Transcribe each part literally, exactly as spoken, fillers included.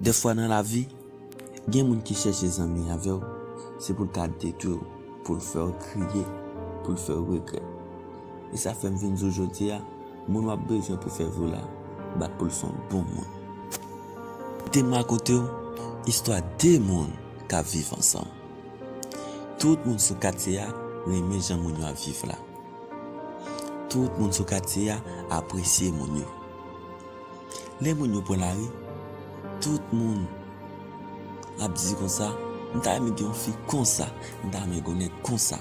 Dèfwa nan lavi, gen moun ki chèche zanmi avè w, se pou l ka detwi w, pou l fè w kriye, pou l fè w regrèt. E sa fè m vin di w jodi a, moun w ap bezwen pou fè vi w la, bat pou l se yon bon moun. Kite m rakonte w istwa de moun k ap viv ansanm. Tout moun sou katye a renmen jan moun yo ap viv la. Tout moun sou katye a apresye moun yo. Lè moun yo pran lari, tout moun ap di konsa, "M ta renmen gen yon fi konsa, m ta renmen gen yon nèg konsa."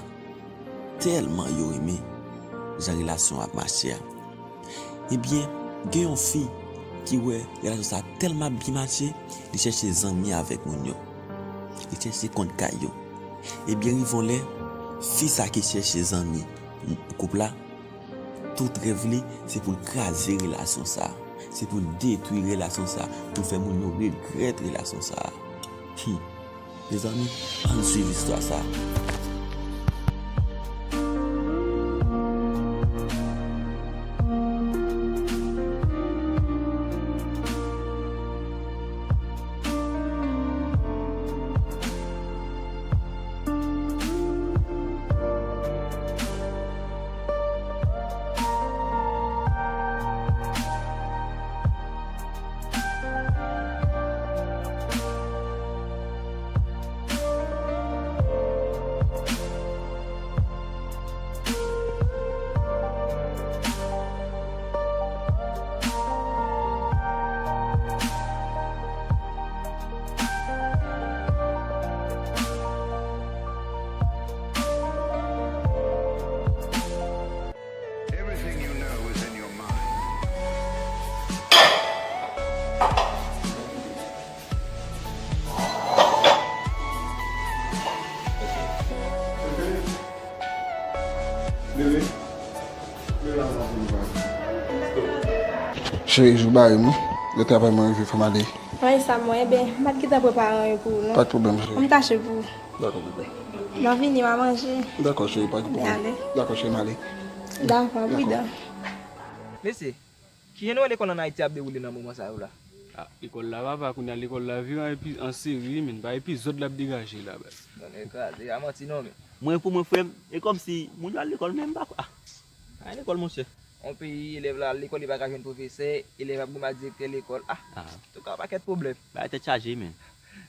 Tèlman yo renmen jan relasyon ap mache a. Ebyen, gen yon fi ki wè relasyon sa tèlman ap byen mache, li chèche zanmi avèk moun yo. Li chèche konn kay yo. Ebyen, rive yon lè, fi sa ki chèche zanmi koup la, tout rèv li, se pou l kraze relasyon sa. Se pou l detwi relasyon sa, pou l fè moun yo regrèt relasyon sa. Hmm. Mezanmi, ann swiv istwa sa. Everything you know is in your mind. Bebe, leve la, cheri, jou bare m wi. Lè travay mwen rive, fò m ale. Wi, sa mwen, enben, m pa t gentan prepare anyen pou ou, non. Pa t pwoblèm, cheri. Fò m tache pou ou. Dakò, bebe. Lè w vini, m a manje. Dakò, cheri, pa gen pwoblèm. Dakò, cheri, m ale. Dakò, pridan. Mesye, kijan nou wè lekòl ann Ayiti ap dewoule nan moman sa yo la? Ah, lekòl la, papa, kounye a lekòl la vire an epi-, an seri, men pa epizòd l ap degaje la, baz. Tonnè kraze, a manti non, men. Mwen, pou mwen, frè m, e kòmsi moun yo al lekòl, men m pa kwè. Ah, pa gen lekòl, monchè. Yon peyi, elèv la al lekòl, li pa ka jwenn pwofesè, elèv ap goumen ak direktè lekòl. Ah, antouka, pakèt pwoblèm. Bagay tèt chaje, men.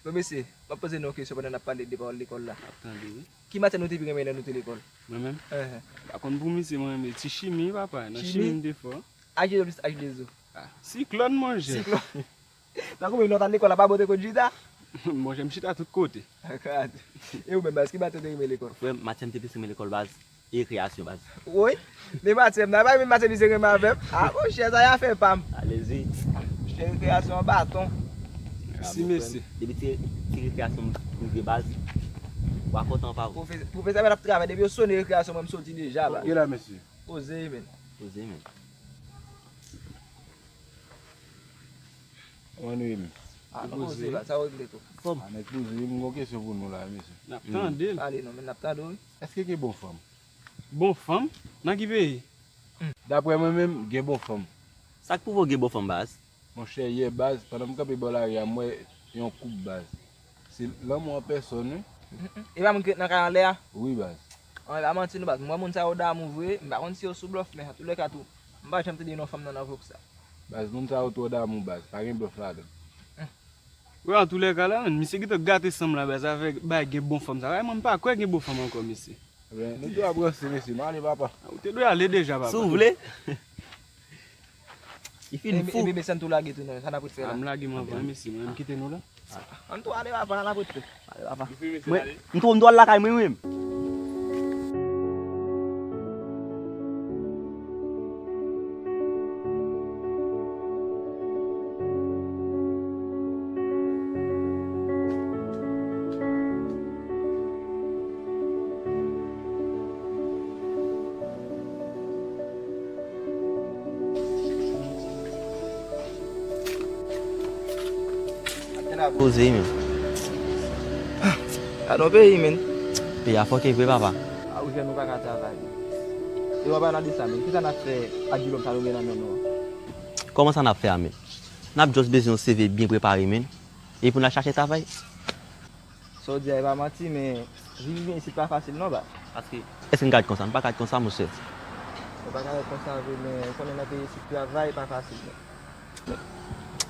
Bon, mesye, m ap poze nou yon kesyon pandan n ap pale de pawòl lekòl la. Ap tande, wi. Ki matyè nou te pi renmen lè nou te lekòl? Mwen menm? Enhen. Pa konn pou misye, mwen renmen ti chimi, papa. Nan chimi m te fò. H deux O plis H deux O. Ah, siklòn, monchè. Siklòn. Tankou menm lè w t al lekòl la, pa bò te konn chita? Monchè, m chita tout kote. Akad. E ou menm, baz, ki matyè w te renmen lekòl? Frè m, matyè m te plis renmen lekòl, baz, e rekreyasyon, baz. Woy, men matyè m nan, e pa menm matyè misye renmen avè m. Ah, monchè, sa y a fè pa m. Alezi. Monchè, rekreyasyon an baton. Mèsi, mesye. Depi ti, ti rekreyasyon m rive, baz, w a kontan pa ou. Pwofesè, pwofesè mèt ap travay, depi yo sone rekreyasyon, mwen m soti deja, baz. Gen la, mesye. Poze, men. Poze, men. Kòman nou ye menm? Ah, nou poze, sa w regle tou. Fòm. Ah, nèg poze, m gon kesyon pou nou la, mesye. N ap tande l. Pale non, men n ap tande w, wi. Èske gen bon fanm? Bon fanm? Nan ki peyi? Daprè mwen menm, gen bon fanm. Sa k pwouve w gen bon fanm, baz? Monchè, yè, baz, pandan m kanpe bò lari a, m wè yon koup, baz. Se lanmou an pèsòn, wi. E pa moun ki ret nan kay anlè a? Wi, baz. An, e pa manti non, baz. M wè moun sa yo damou vre, m pa konn si yo sou blòf, men antoulèka tou, m pa janm tande non fanm nan nan vlòg sa. Baz, moun sa yo twò damou, baz. Pa gen blòf ladan. Wi, antoulèka la, menn, misye gentan gate san m la, baz, avèk bagay gen bon fanm sa. Ay, mwen, m pa kwè gen bon fanm ankò, mesye. Ebyen, nou dwe ap ranse, mesye. M ale, papa. Ou te dwe ale deja, papa. Si w vle. Li fin fou. Ebyen, mesye, ann tou lage tou, non. Sa n ap ret fè la? A, m lage m anvan, mesye. Mwen, m kite nou la. Ann tou ale, papa, n ap ret fè. Ale, papa. Mwen, m tou, m dwe al lakay mwen, mwen. Poze, men. Gade yon peyi, men. Peyi a fòke vre, papa. A, ou jwenn nou pa ka travay. E w ap pale de sa, men. Kisa n ap fè ak diplòm sa nou gen nan men nou an? Kòman sa n ap fè a, men? N ap just bezwen yon C V byen prepare, men. E pou n al chache travay? Sa w di a, e pa manti, men viv isit pa fasil non, baz. Paske. Èske n ka ret konsa? M pa ka ret konsa, monchè. Ou pa ka ret konsa vre, men ou konnen nan peyi isit travay pa fasil non.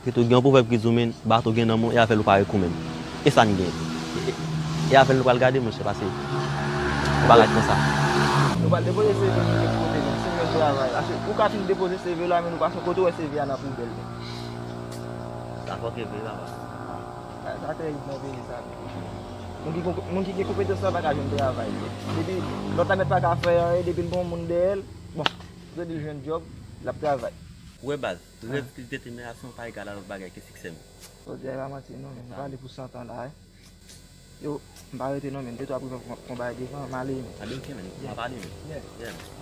Pitou gen yon pwovèb ki di w, men, bato gen nanm ou, e avè l ou pa rekoumen. E sa n gen. E, e, e avè l nou pral gade, monchè, paske ou pa ka ret konsa. Nou pral depoze C V nou kèk kote, men, si nou jwenn travay. Paske ou ka fin depoze C V la, men nou pa son kote w wè C V a nan poubèl, men. Sa fòke vre, papa. Sa, sa tèrib nan peyi sa. Moun ki, moun ki gen konpetans la pa ka jwenn travay. Depi lòt la mèt pa ka fè anyen, depi l gen yon moun dèyè l, bon, kote li jwenn djòb, l ap travay. Ou wè baz, rèv ki detèminasyon pa egal a lòt bagay ke siksè, men. Sa w di a, e pa manti non, men, nou pale pou san tan la, wi. Yo, m pa rete non, men, de twa pwen pou, pou, pou bay devan, m ale, men. A, ben, ok, men, m ap ale, men. Yeah. Yeah, men.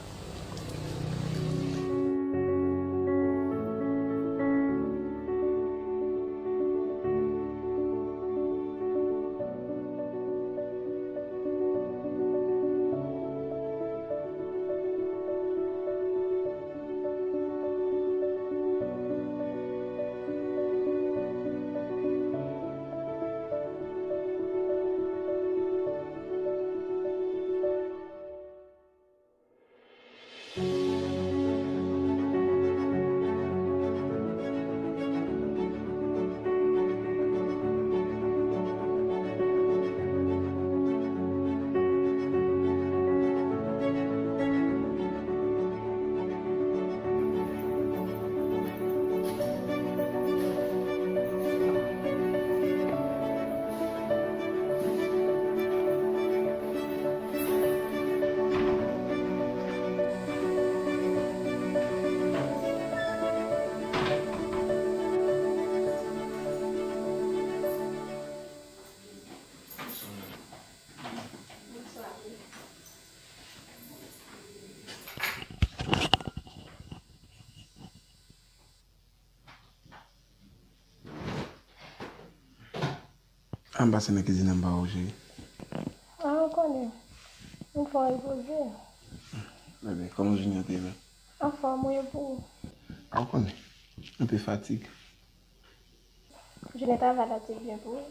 An pase nan kizin nan, m pa wè w, cheri. A, ou konnen. Yon fwa repoze. Ebyen, kòman jounen an te ye menm? Anfòm, wi, e pou ou? A, ou konnen. Enpe fatig. Jounen travay la te byen pou ou?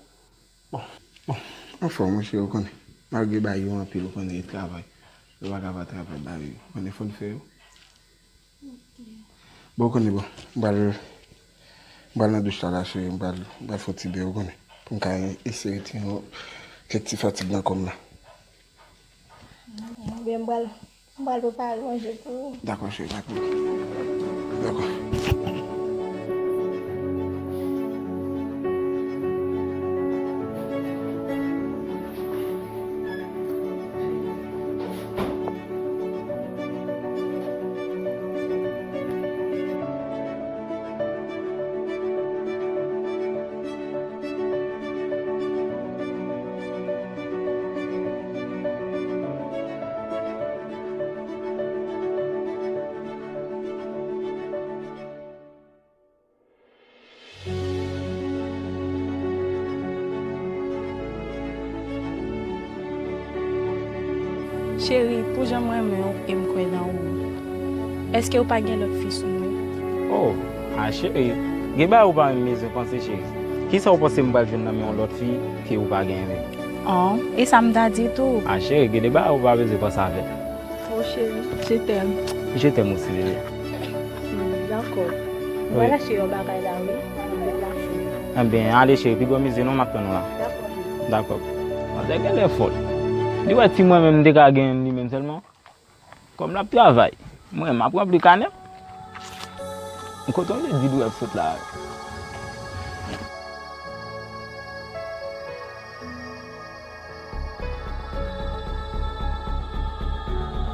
Bon, bon, anfòm, wi, cheri, ou konnen. Malgre bagay yo anpil, ou konnen, e travay. Yo pa ka pa travay bagay yo. Ou konnen, fò n fè yo. Bon, ou konnen, bon, m pral, m pral nan douch la, la, cheri, m pral, m pral fè yon ti ben, ou konnen, pou m ka eseye retire yon, kèk ti fatig nan kò m la. Ebyen, m pral, m pral prepare manje pou ou. Dakò, cheri, pa gen pwoblèm. Dakò. Cheri, pou jan m renmen w e m kwè nan ou, èske w pa gen lòt fi sou mwen? Oh, a cheri, gen bagay ou pa menm bezwen panse, cheri. Kisa w panse m pral jwenn nan men yon lòt fi ke ou pa genyen menm? Oh, e sa m ta di tou. A cheri, gen de bagay ou pa bezwen panse avè l. Oh, chérie, je t'aime. Je t'aime aussi, bébé. Hmm, dakò. Wi. M pral achte yon bagay la, wi. Mwen pral achte. Enben, ale, cheri, pi gwo mize non, m ap tann ou la. Dakò. Dakò. Manzè genlè fòl. Li wè si mwen menm m te ka genyen li menm sèlman. Kòm l ap travay, mwen, m ap ranpli kanè m. Kote w vle di dwèt sot la?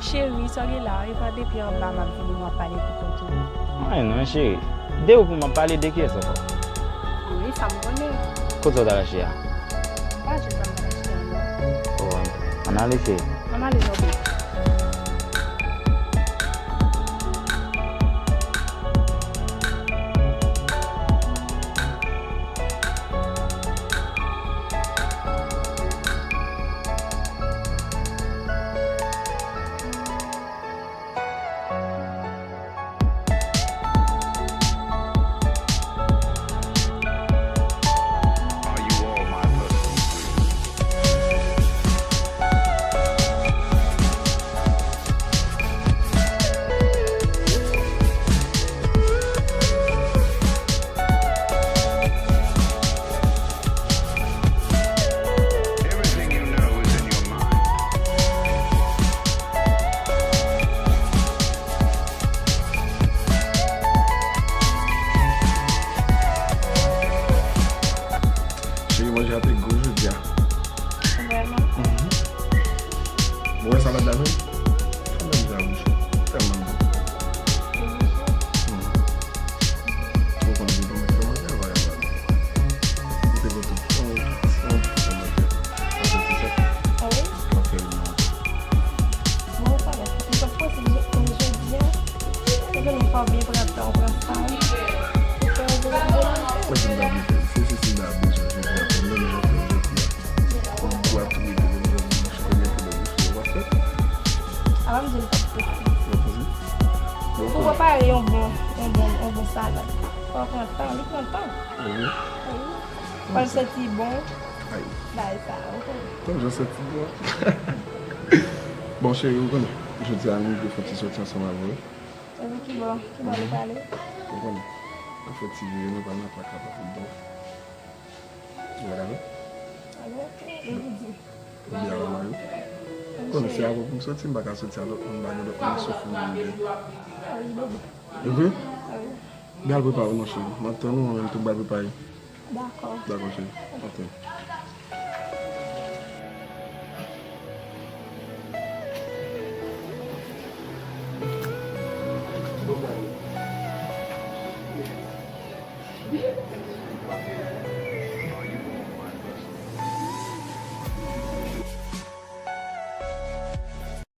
Cheri, sa w gen la, e pa depi anba m ap vini w ap pale pou kont ou. Mwen non, cheri. De ou pou m ap pale, de kiyès ankò? Wi, sa m konnen. Kote w t al achte a? M pa jwenn sa m t al achte a, non. Oh, ann ale, cheri. Ann ale, non, baby. Fò w byen pran tan w, pran sa w. Ou fè yon gwo gwo lansè. Mwen se m ta vle fè. Se, se, se m ta bezwen jodi a, pou menm jan w fè jodi a. Pou w ap tou rete menm jan w fè, w ap fè. A pa m di l p ap posib. Pou prepare yon bon, yon bon, yon bon salad, fò w pran tan, li pran tan. Wi. Wi. Fò l santi bon. Ay. Bagay sa, ou konnen. Kòm jan santi bon. Bon, cheri, ou konnen. Jodi a, nou rive fè yon ti sòti ansanm avè w. Epi ki bò, ki bò nou prale? Ou konnen. Nou fè ti vire, nou pral nan pak la, pa fout bon. Ou pa dakò? Alò, ok, e ou di? Ou byen avè mari w? Ou konnen se avè w pou m soti, m pa ka soti a lòt moun, m pa gen lòt moun sou fou mwen gen. Wi, bebe. Ou vre? Wi. Byen al prepare w non, cheri. M ap tann ou, mwen menm tou m pral prepare. Dakò. Dakò, cheri. Ok.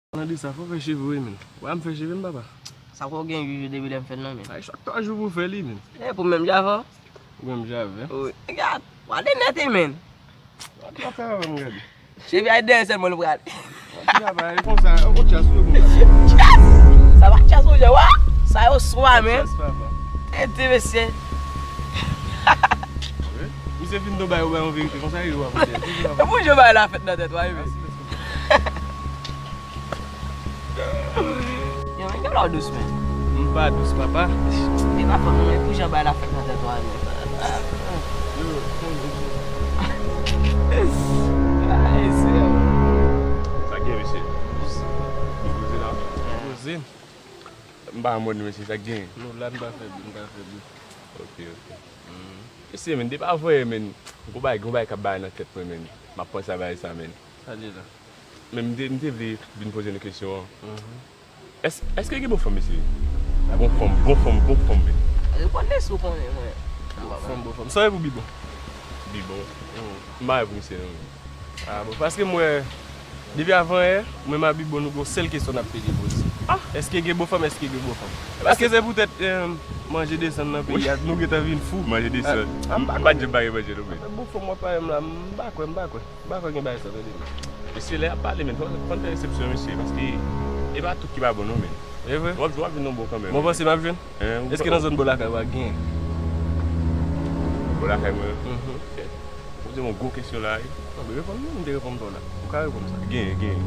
Palan de sa, fò w fè cheve w wi, menn. Ou wè m fè cheve m, papa? Sa fò w gen uit jou depi lè m fè l nan, menn. Ay, chak twa jou pou w fè li, menn. E, pou menm jan avè w? Pou menm jan avè w. Wi. Gad, w ale nèt wi, menn. Gad w ap fè avè m, gade. Cheve a dèyè sèlman l prale. Gad, bay konsa, yon kout chas ou yo konsa. Chas! Sa pa chas, monchè, wa? Sa yo swa, menn. Chas, papa. Tete, mesye. Wi. Misye fin do bay ou bay yon verite, konsa yo ap fè. E pou jan bay la fèt nan tèt, wa, wi. Yo, men, gen lè w dous, men. M pa dous, papa. E pa fòt mwen, men pou jan bay la fèt nan tèt ou a, men. Yo, Ay, Senyè. Sa gen, mesye? Nou poze la. Poze. M pa an mòd nou, mesye, sa gen? Nou la, nou pa fè bri, nou pa fè bri. Ok, ok. Mesye, men, depi avanyè, men, gon bagay, gon bagay k ap bay nan tèt mwen, men. M ap panse a bagay sa, men. Sa li la. Men m te, m te vle vin poze nou kesyon an. Mhm. Èske, èske gen bon fanm, mesye? Bon fanm, bon fanm, bon fanm, men. Reponn li si w konnen, mwen. Bon fanm, bon fanm. Sa w ye pou Bibon? Bibon? Mhm. M pa wè pou misye, non, men. A, bon, paske m wè, depi avanyè, mwen m a Bibon, nou gon sèl kesyon n ap pede poze. Ah! Èske gen bon fanm, èske gen bon fanm? Èske se poutèt, eh, manje desann nan peyi a, nou gentan vin fou? Manje desann. Ah, m pa kwè. M pa t janm pa gen manje, non, men. Bon fanm w ap pale m la, m pa kwè, m pa kwè. M pa kwè gen bagay sa, tande. Mesye, lè y ap pale, men, fò, fò n fè eksepsyon, mesye, paske e pa tout ki pa bon, non, men. E vre? W ap, w ap jwenn yon bon kanmenm. Mwen panse m ap jwenn. Èske nan zòn bò lakay ou a gen? Bò lakay mwen? Mhm. Ou poze m yon gwo kesyon la, wi. Non, men reponn mwen, m te reponn pa w la. Ou ka reponn sa. Gen, gen.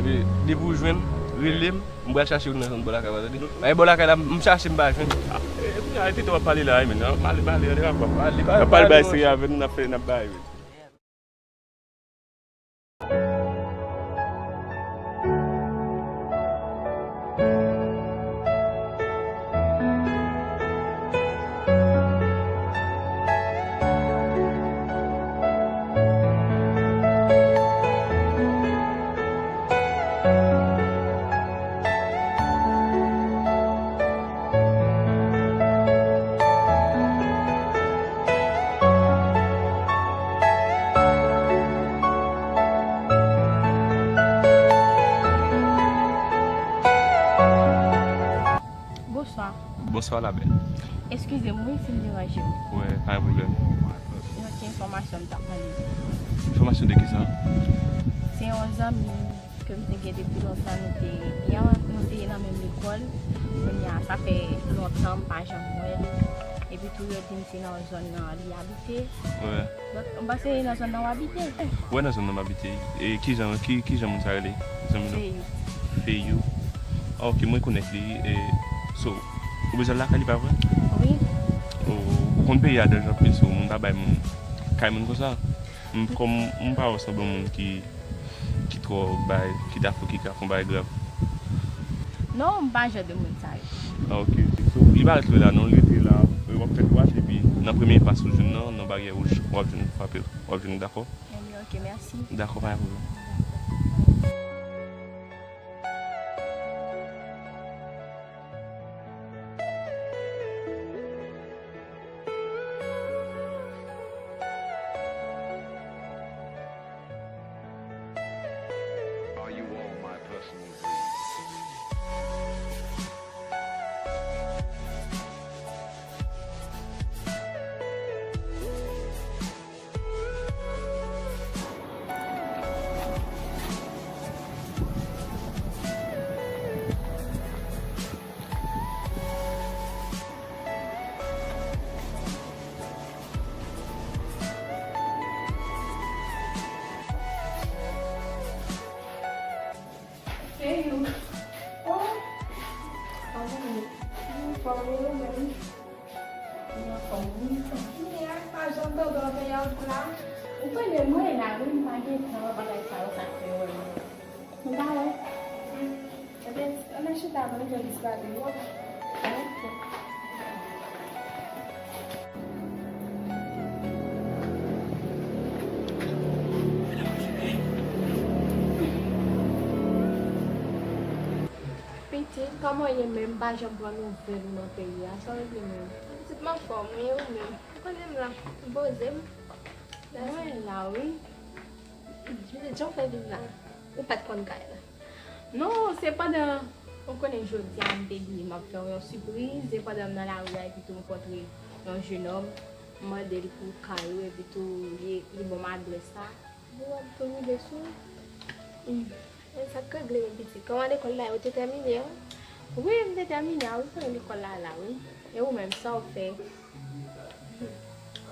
Epi, depi w jwenn, rele m, m pral chache w nan zòn bò lakay ou a, tande. Bay bò lakay la, m chache, m pa jwenn. Ah, e, kounye a, e tete w ap pale la, wi, men. Pale, pale, pale, pale, pale, bay serye avè nou, n ap fè, n ap bay, wi. Bonswa. Bonswa, la belle. Eskize m, wi, si m deranje w. Wè, pa gen pwoblèm. Yon ti enfòmasyon m t ap mande. Enfòmasyon de kisa? Se yon zanmi ke m te gen depi lontan, nou te byen, nou te nan menm lekòl. Kounye a, sa fè lontan m pa janm wè l. Epi tou, yo di m se nan zòn nan li abite. Wè. Donk, m panse nan zòn nan w abite. Wè, nan zòn nan m abite. E kijan, ki, kijan moun sa rele? Zanmi nou? Feyou. Feyou. Ah, ok, mwen rekonèt li. E, so, ou bezwen l lakay li, pa vre? Wi. Ou, ou konn peyi a danje anpil, so, moun pa bay moun kay moun konsa. M, kòm m pa wè sanble yon moun ki, ki twò bay, ki ta fou, ki ka fè yon bagay grav. Non, m pa jan de moun sa yo. Ah, ok. So, li pa ret lwen la, non, li rete la, w ap fè dwat, epi nan premye pas ou jwenn nan, nan baryè wouj, w ap jwenn frape, w ap jwenn, dakò? Ebyen, ok, mèsi. Dakò, pa gen pwoblèm. Are you all my personal dreams? La, ou konnen mwen la, wi, m pa gen tan bagay sa yo, sa k fè wè m. M pa wè. Ebyen, ann al chita, mwen jwenn disparet. Ok. Pitit, kòman w ye menm? M pa janm pran nouvèl ou nan peyi a. Sa w regle menm? Pitit, m anfòm, wi, ou menm? Ou konnen m la, m poze m. Mwen la, wi. Jodi, jan w fè vin la? Ou pa t konn kay la? Non, se pandan, ou konnen jodi a, m te di m ap fè w yon sipriz, e pandan m nan lari a, epi tou m kontre yon jenòm, m mande l pou kay ou, epi tou li, li ban m adrès la. Bon, w ap tou rive sou. Hmm. E sa k regle, men pitit? Kòman lekòl la, ou te tèmine, wi? Wi, m te tèmine a, wi, konnen lekòl la la, wi. E ou menm, sa w fè?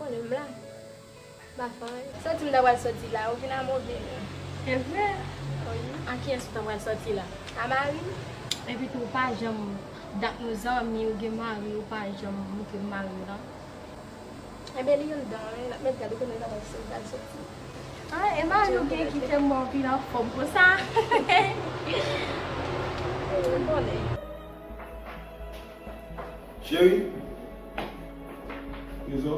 Konnen m la. M pa fè anyen. Santi m ta pral sòti la, ou vin a move. Se vre? Wi. A kiyès ou ta pral sòti la? A mari m. Epi tou, ou pa janm dat nou zanmi, ou gen mari, ou pa janm montre m mari w lan. Enben, li anndan, wi, l ap met gad, ou konnen l ap al sòti. Ah, e mari w gen ki fè m wè w vin anfòm konsa. Ou konnen. Cheri. Izo.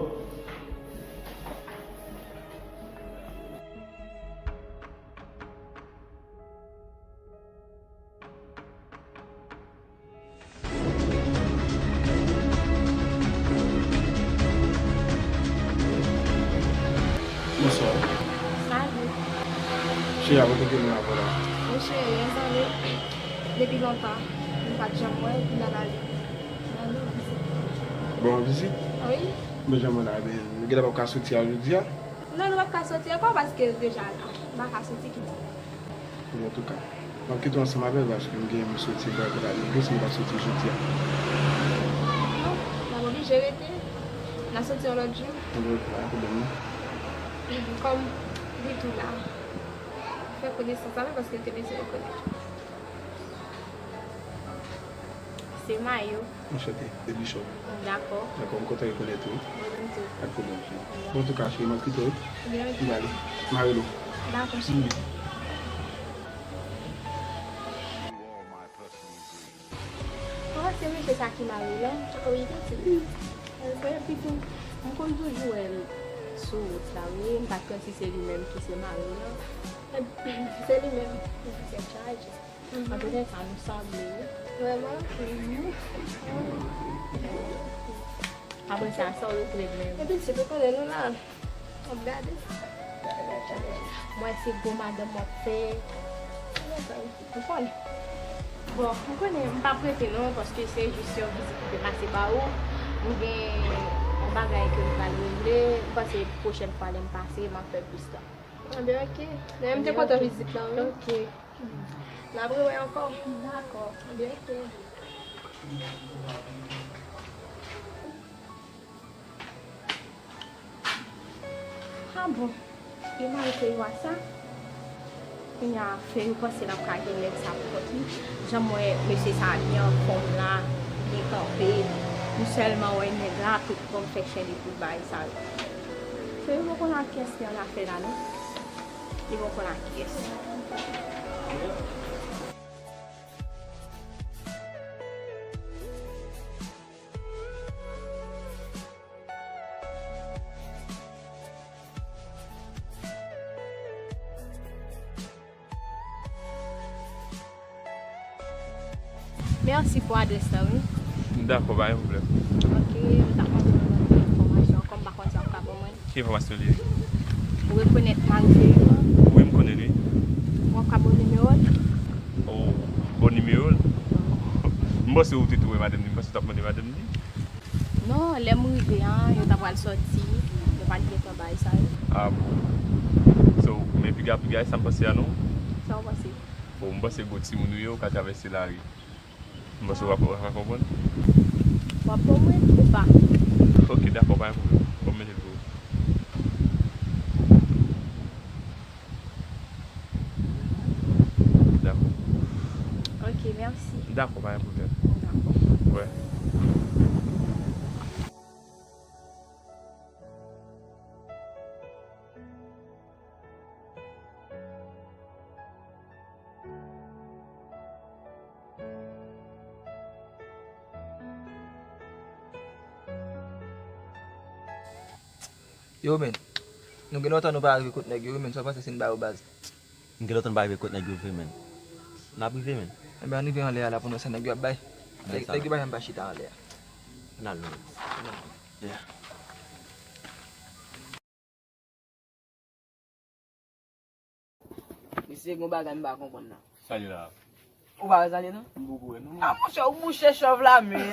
Bonswa. Salut. Cheri, a kote ke nou avè la? Wi, cheri, mezanmi, depi lontan, nou pa t janm wè, epi n al ale. N al yon vizit. Bon, vizit? Wi. Men jan mwen la, men, nou genlè p ap ka soti a jodi a? Non, nou p ap ka soti ankò paske l deja la. M pa ka soti kite l. Bon, antouka, m ap kite w ansanm avè l paske m gen yon soti bagay pou l ale. Gen si nou pa soti jodi a. Non, n ap oblije rete. N a soti yon lòt jou. Yon lòt jou, pa gen pwoblèm, non. Kòm li tou la, fè konesans avè l paske l te bezwen rekonèt ou. Se Mayo. Anchante, se Bishop. Dakò. Dakò, m kontan rekonèt ou. Mwen menm tou. Pa de pwoblèm, cheri. Bon, antouka, cheri, m ap kite w. Byen, ok. M ale. M a rele w. Dakò, cheri. Oh, se mesye sa ki mari w lan? Wi, pitit. Epi tou, m konn toujou wè l sou wout la, wi. M pa t konn si se li menm ki se mari w lan. Se li menm. Li se tèt chaje. Mhm. Antoulèka, nou sanble, wi. Vrèman? Mhm. Apre sa, sa w regle menm? Epi, ti, ou konnen nou la. W ap gade. Mwen, se gwo madanm w ap fè. Ou konnen. Bon, ou konnen, m p ap rete non, paske se jis yon vizit m te pase ba ou. M gen yon bagay ke m pral regle. M panse pwochèn fwa, lè m pase, m ap fè plis tan. Anben, ok. Dayè, m te kontan vizit la, wi. Ok. N ap rewè ankò. Dakò. Byen, ok. Ah bon. E mari Feyo a sa? Kounye a, Feyo panse l ap ka gen nèg sa pou kont li. Jan m wè mesye sa a byen anfòm la, byen kanpe. M sèlman wè nèg la, tout bon fè chen li pou bay sa yo. Feyo poko nan kiyès ki annafè la, non. Li poko nan kiyès. Mèsi pou adrès la, wi. Dakò, pa gen pwoblèm. Ok, m t ap mande w yon enfòmasyon, kòm m pa konn si w ap ka ban mwen. Ki enfòmasyon li ye? Ou rekonèt mari Feyo a? Wi, m konnen li. W ap ka ban nimewo l? Oh, ban nimewo l? M panse ou te tou wè madanm li, m panse w t ap mande madanm li. Non, lè m rive an, yo ta pral sòti, yo pa t gentan bay sa yo. Ah bon. So, men piga, piga, e sa m panse a non. Sa w panse? Bon, m panse gwo timoun ou ye, ou ka travèse lari. M panse w ap, w ap konprann. W ap konprann ou pa? Ok, dakò, pa gen pwoblèm. Bon, m mete l pou ou. Dakò. Ok, mèsi. Dakò, pa gen pwoblèm. Dakò. Wè. Yo, men. Nou gen lontan nou pa rive kot nèg yo, wi, men. Sa w panse si n ba yo baz? M gen lontan m pa rive kot nèg yo vre, men. N ap rive, men. Enben, ann rive anlè a la pou n wè sa nèg yo ap bay. Anlè sa. Nèg yo pa janm pa chita anlè a. Ann al, non. Yeah. Mesye, gon bagay m pa konprann nan. Sa li la. Ou pa wè sa li non? M poko wè non. A monchè, ou mouche chòv la, men.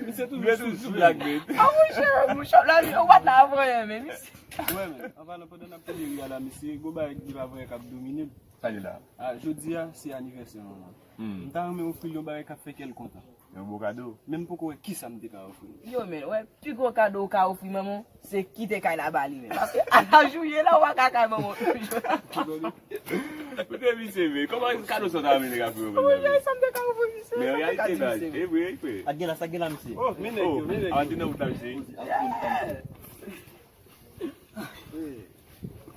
Misye toujou sou, sou blag, men. A monchè, mouche chòv la, men. Ou pa t la avè anyen, men, mesye. Wè, men. An palan, pandan n ap tande ri a la, mesye, gon bagay ki pa vrè k ap domine m. Sa li la. A, jodi a, se anivèsè manman. Hmm. M ta renmen ofri l yon bagay k ap fè kè l kontan. Yon bon kado. Men m poko wè kisa m te ka ofri l. Yo, men, wè, pi gwo kado w ka ofri manman w, se kite kay la ba li, men. Paske a la jou ye la, w pa ka kay manman w toujou. Koute misye, men, kòman kado sa w ta renmen nèg ap ofri manman w? Sa m te ka ofri misye. Men an reyalite, baz, e vre, e vre. Sa gen la, sa gen la, misye. Oh, men nèg yo, men nèg yo. Avan te nan wout la, misye. Yeah.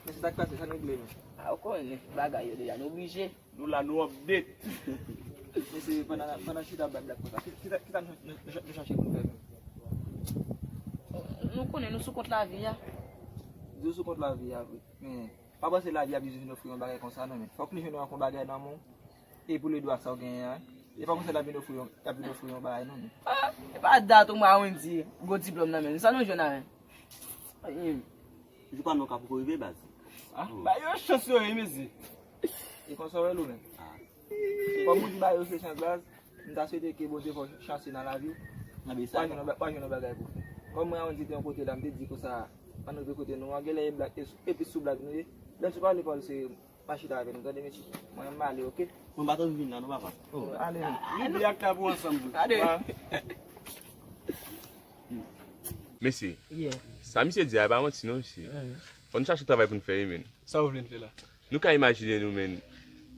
Men se sa k pase, sa n regle, men. A, ou konnen, bagay yo deja, nou oblije. Nou la, nou update. Mesye, pandan, pandan chita bab la konsa, ki, ki, ki sa nou, nou, nou, nou chache pou nou fè menm? Nou konnen nou sou kont lavi a. Di w sou kont lavi a vre. Men, pa panse lavi ap jis vin ofri yon bagay konsa, non, men. Fòk li jwenn yon bagay nan men w. E pou ledwa sa w genyen an, wi. E pa konsa l ap vin ofri yon, l ap vin ofri yon bagay, non, men. Ah, e pa dat ou mwa Wendy, gwo diplòm nan men l. Sa nou jwenn a men? Jou pa nou ka poko rive, baz. Ah, ba yo chans yo ye, mesye. E konsa w wè l ou menm? Ah. Kòm ou di ba yo se chans, baz, m ta swete ke Bondye fè w chanse nan lavi w. Nan bese. W a jwenn yon ba-, w a jwenn yon bagay pou fè. Kòm mwen a Wendy te yon kote la, m te di konsa, ann rive kote nou an, genlè e blag, e sou, e plis sou blag nou ye. Lè n sou pale pawòl serye, pa chita avè nou, tande, mesye. Mwen, m ale, oke? Mwen pa t anvi vin la, non, papa. Oh. Ale, men. Li di ak tab ou ansanm vre. Tande. Mesye, yeah, sa misye di a, e pa manti, non, mesye. Yeah. Fò n chache travay pou n fè, wi, men. Sa w vle n fè la? Nou ka imajine nou, men.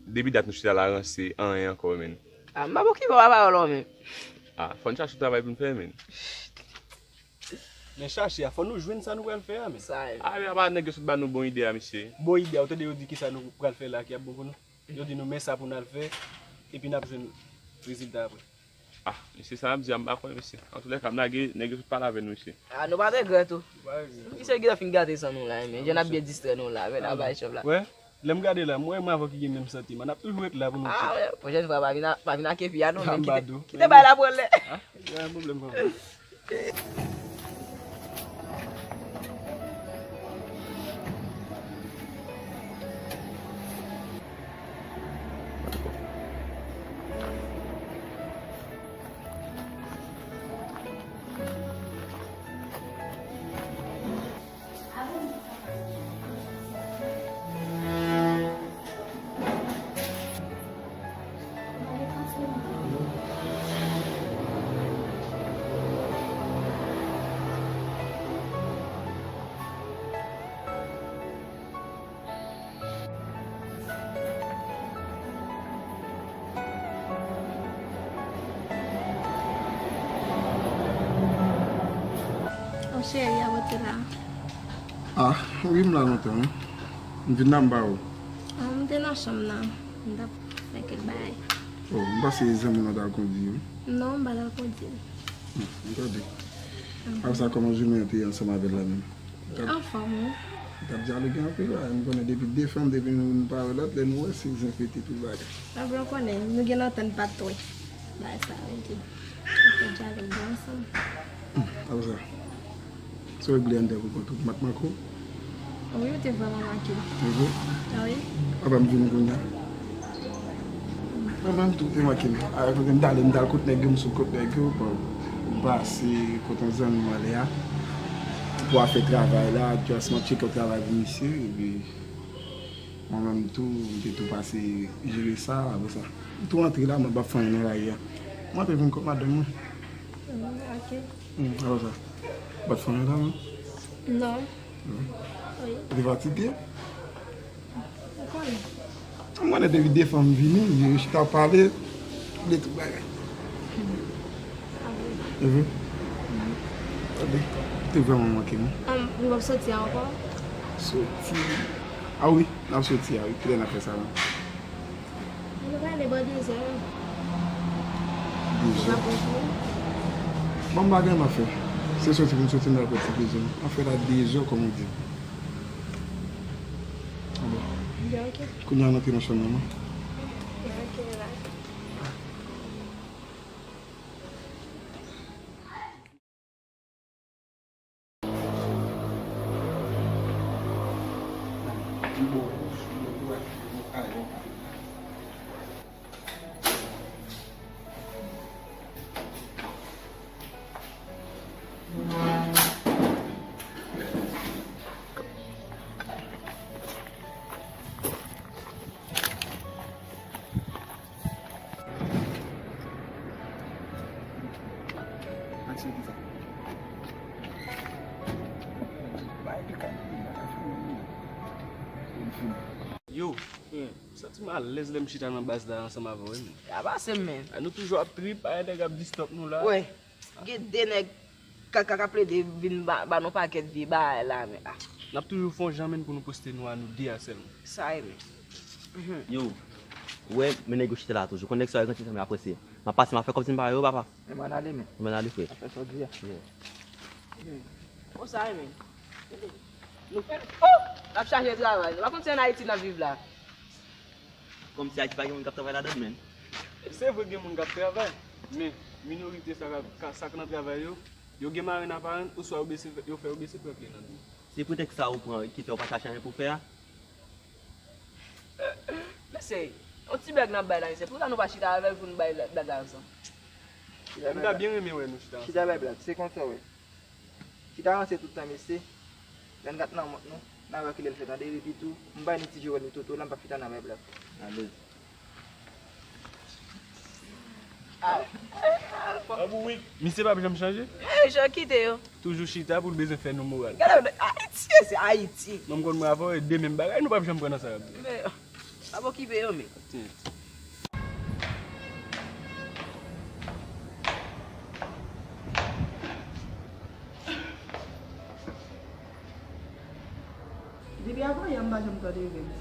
Depi dat nou chita la ranse, anyen ankò, men. Ah, m pa okipe w a pawòl ou, men. Ah, fò n chache travay pou n fè, men. Men chache a, fò nou jwenn sa nou pral fè a, men. Sa e. Ah, men apa nèg yo sot ba nou bon ide a, mesye? Bon ide a, ou tande yo di kisa nou pral fè la ki ap bon pou nou? Yo di nou men sa pou n al fè, epi n ap jwenn rezilta apre. Ah, mesye, sa n ap di a, m pa konnen, mesye. Antoulèka, m lage, nèg yo sot pale avè nou, mesye. Ah, nou pa t regrèt ou. Nou pa regrèt. Misye gentan fin gate san nou la, men. Jan n ap byen distrè nou la, men, n ap bay chòv la. Wè, lè m gade la, m wè mwen avè w ki gen menm santiman. N ap toujou ret la pou nou. Ah, wè, pwochèn fwa, pa vin a, pa vin a kepi a, non, men. Kite, kite bay la pran lè. Ah, pa gen pwoblèm, papa. Oh, cheri, a w te la? Ah, wi, m la lontan, wi. M vin la, m pa wè w. Ah, m te nan chanm nan. M t ap fè kèk bagay. Oh, m panse zanmi w lan t al kondui, wi. Non, m pa t al kondui. Hmm, m tande. Apre sa, kòman jounen an te ye ansanm avè l la menm? Anfòm, wi. M t ap dyaloge anpil, wi. M konnen depi de fanm, depi nou, nou pa wè lòt, lè nou wè, se zen pete tout bagay. Apre, w konnen, nou gen lontan n pa t wè. Bagay sa, wi, te. Nou fè dyalòg yo ansanm. Hmm, apre sa. Sa w regle anndan pou kont ou, m pa t manke w? Wi, ou te vrèman manke m. Ou vre? Ah wi. Apa m vini kounye a? Mwen menm tou te manke m. Avèk kote m t ale, m t al kot nèg yo, m sot kot nèg yo, bon, m pase kot yon zanmi m anlè a pou afè travay la, just mwen tcheke yon travay pou misye, epi mwen menm tou, m te tou pase jere sa, apre sa. M tou antre la, mwen p ap fè anyen nan lari a. Mwen antre vin kot madanm mwen. Mm, ok. Hmm, alò sa. Ou pa t fè anyen la, non? Non. Non. Wi. Ou te fatige? Ou konnen. M konnen depi de fanm vini, yo chita pale de tout bagay. Ah bon? Mhm. Mhm. Tande, ou te vrèman manke m. Ann, nou p ap soti ankò? Soti? Ah wi, n ap soti a wi. Kilè n ap fè sa menm? Nou prale bò dezè. Dezè. Bon, m pa gen anyen m ap fè. Se soti pou m soti, m pral pran ti plezi m. An fèt, a dezè, kòm ou di. Bon. Kounye a, n antre nan chanm nan, non? Yo, santi m alèz lè m chita nan baz la ansanm avè w, wi, men. A pase m, men. A, nou toujou ap trip, a, nèg ap distòp nou la. Wè, gen de nèg k ap plede vin ba, ba nou pakèt vye bagay la, men, a. N ap toujou fè yon jan, men, pou nou poste nou a nou de a sèlman. Sa e, men. Yo, ou wè, men nèg yo chita la toujou. Konn nèg sa yo, gen ti tan, men apre se, m ap pase, m ap fè kòmsi m pa wè yo, papa. Men m ann ale, men. M ann ale, frè. Ap fè sa w di a. Yeah. Konsa e, men. Nou fè, oh! N ap chache travay. Nou pa konn si ann Ayiti n ap viv la. Kòmsi Ayiti pa gen moun k ap travay ladan l, men. Se vre gen moun k ap travay, men minorite sa k ap, ka, sa k nan travay yo, yo gen marenn aparan oswa yo bese, yo fè yo bese pran kle nan men. Se pretèks sa ou pran ki fè w pa chache anyen pou w fè a? Mesye, yon ti blag n ap bay la, mesye. Poukisa nou pa chita avè l pou n bay blag la ansanm? M ta byen renmen wè nou chita ansanm. Chita bay blag, se konsa w wè. Chita ranse tout tan, mesye. Lè n gat nan mont nou, n a wè kilè l fè, tande, epi tou, m bay ni ti Jewèl ni Toto la, m p ap chita nan bay blag. Alèz. Ah. Ah, bon, wi. Misye p ap janm chanje? Eh, jan kite yo. Toujou chita pou l bezwen fè nou moral. Gade, Ayiti, se Ayiti. Mwen, m konn mwen avè w, e de menm bagay, nou p ap janm pran nan sa y ap di. Men, p ap okipe yo, men. Depi avanyè m pa janm tande Evens.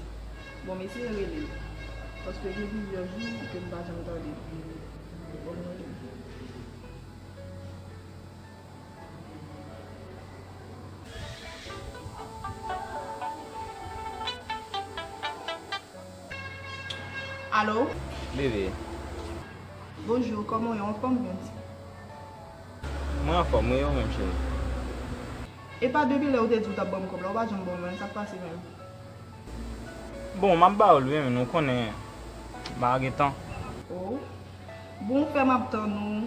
Bon, m eseye rele l, paske gen plizyè jou ke m pa janm tande l. Bon, m rele l. Alo? Bebe. Bonjou, kòman w ye? Ou anfòm, Evens? Mwen anfòm, wi, ou menm, cheri? Epa depi lè ou te di ou t ap ban m kòb la, ou pa janm ban m, menm sa k pase menm? Bon, m ap ba ou l, wi, men ou konnen, m pa gen tan. Oh. Bon, ou fè m ap tann ou.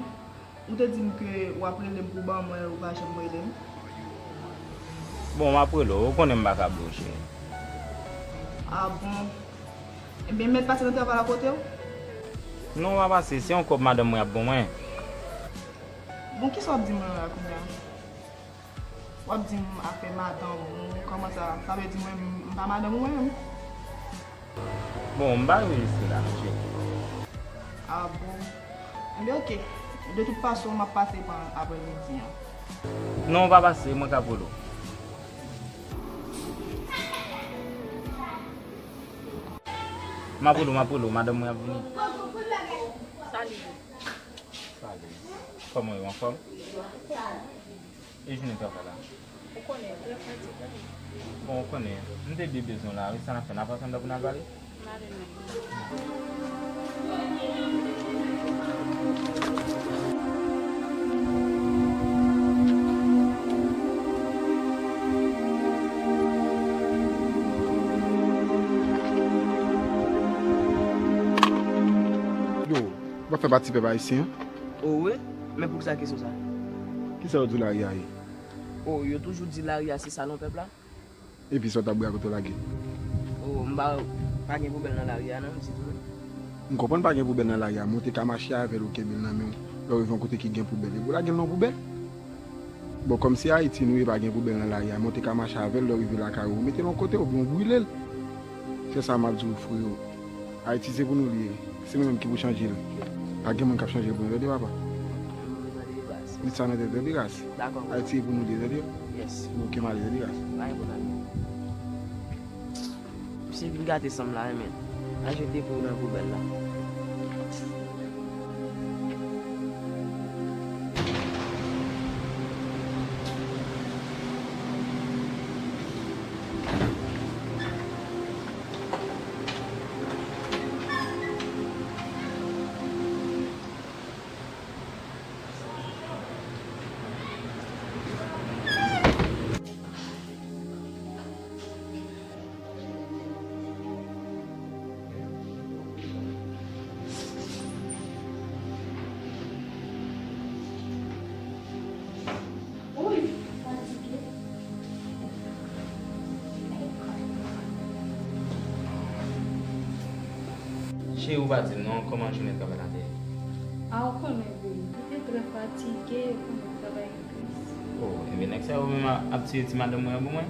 Ou te di m ke w ap rele m pou ban mwen, ou pa janm rele m. Bon, m ap rele w, ou konnen m pa ka bliye w, cheri. Ah bon? Ebyen, m mèt pase nan travay la kote w? Non, w pa pase, se yon kòb madanm mwen ap ban mwen. Bon, kisa w ap di mwen la kounye a? W ap di m afè madanm ou, kòman sa? Sa vle di mwen, m pa madanm ou mwen menm? Bon, m pa rejistre la, non, cheri. Ah bon? Enben, oke. De tout fason, m ap pase pran aprè midi an. Non, w pa pase, mwen k ap rele w. M ap rele w, m ap rele w, madanm mwen ap vini. Salut. Salut. Kòman w ye, w anfòm? E jounen travay la? Ou konnen, trè fatige. Bon, ou konnen, m te byen bezwen w la, wi, sa n ap fè, n ap ansanm la pou n al pale? M ale menm. Yo, w ap fè pati pèp ayisyen an? O wi, men poukisa kesyon sa? Kisa yo di w lari a ye? O, yo toujou di lari a se salon pèp la. Epi sa w t ap bwè a kote w lage? O, m pa, pa gen poubèl nan lari a non, m di tou non. M konprann pa gen poubèl nan lari a, men w te ka mache avè l, ou kenbe l nan men w, lè w rive yon kote ki gen poubèl, epi w lage l nan yon poubèl. Bon, kòm se Ayiti nou ye, pa gen poubèl nan lari a, men w te ka mache avè l, lè w rive lakay ou, ou mete l yon kote, oubyen w brile l. Se sa m ap di w, freo. Ayiti se pou nou li ye. Se nou menm ki pou chanje l. Pa gen moun k ap chanje l pou nou, tande, papa. Met sa nan tèt, tande, ras. Ayiti se pou nou li ye, tande. Yes. Oke, m ale, tande, ras. Pa gen pwoblèm. Misye vin gate san m la, wi, men. Al jete pou w nan poubèl la. E ou pa di m non, kòman jounen travay la te ye? A, ou konnen, Willy, li te trè fatige, ou konnen travay tris. Oh, ebyen, nèg sa yo menm ap, ap tiye ti madanm mwen an pou mwen?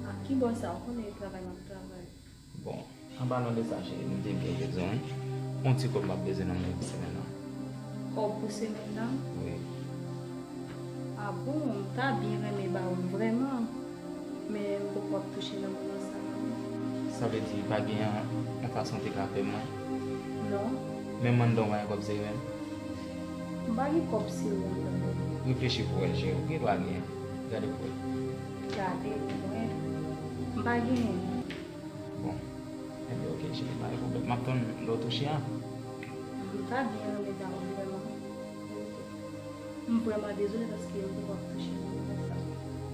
A, ki bò sa, ou konnen e travay m ap travay. Bon, an palan de sa, cheri, m te byen bezwen, wi. Yon ti kòb m ap bezwen nan men pou semèn nan. Kòb pou semèn nan? Wi. A bon, m ta byen renmen ba ou l vrèman, men m poko ap touche nan moman sa a non. Sa vle di pa gen yon fason w te ka fè mwen? Non. Menm anndan w pa gen kòb sere menm? M pa gen kòb sere anndan non. Reflechi pou w wè l, cheri, ou gen dwa gen. Gade pou w wè. Gade pou mwen. M pa genyen. Bon. Ebyen, oke, cheri, pa gen pwoblèm. M ap tann lè w touche a. M ta byen renmen ba ou l vrèman. M vrèman dezole paske m poko ap touche nan moman sa.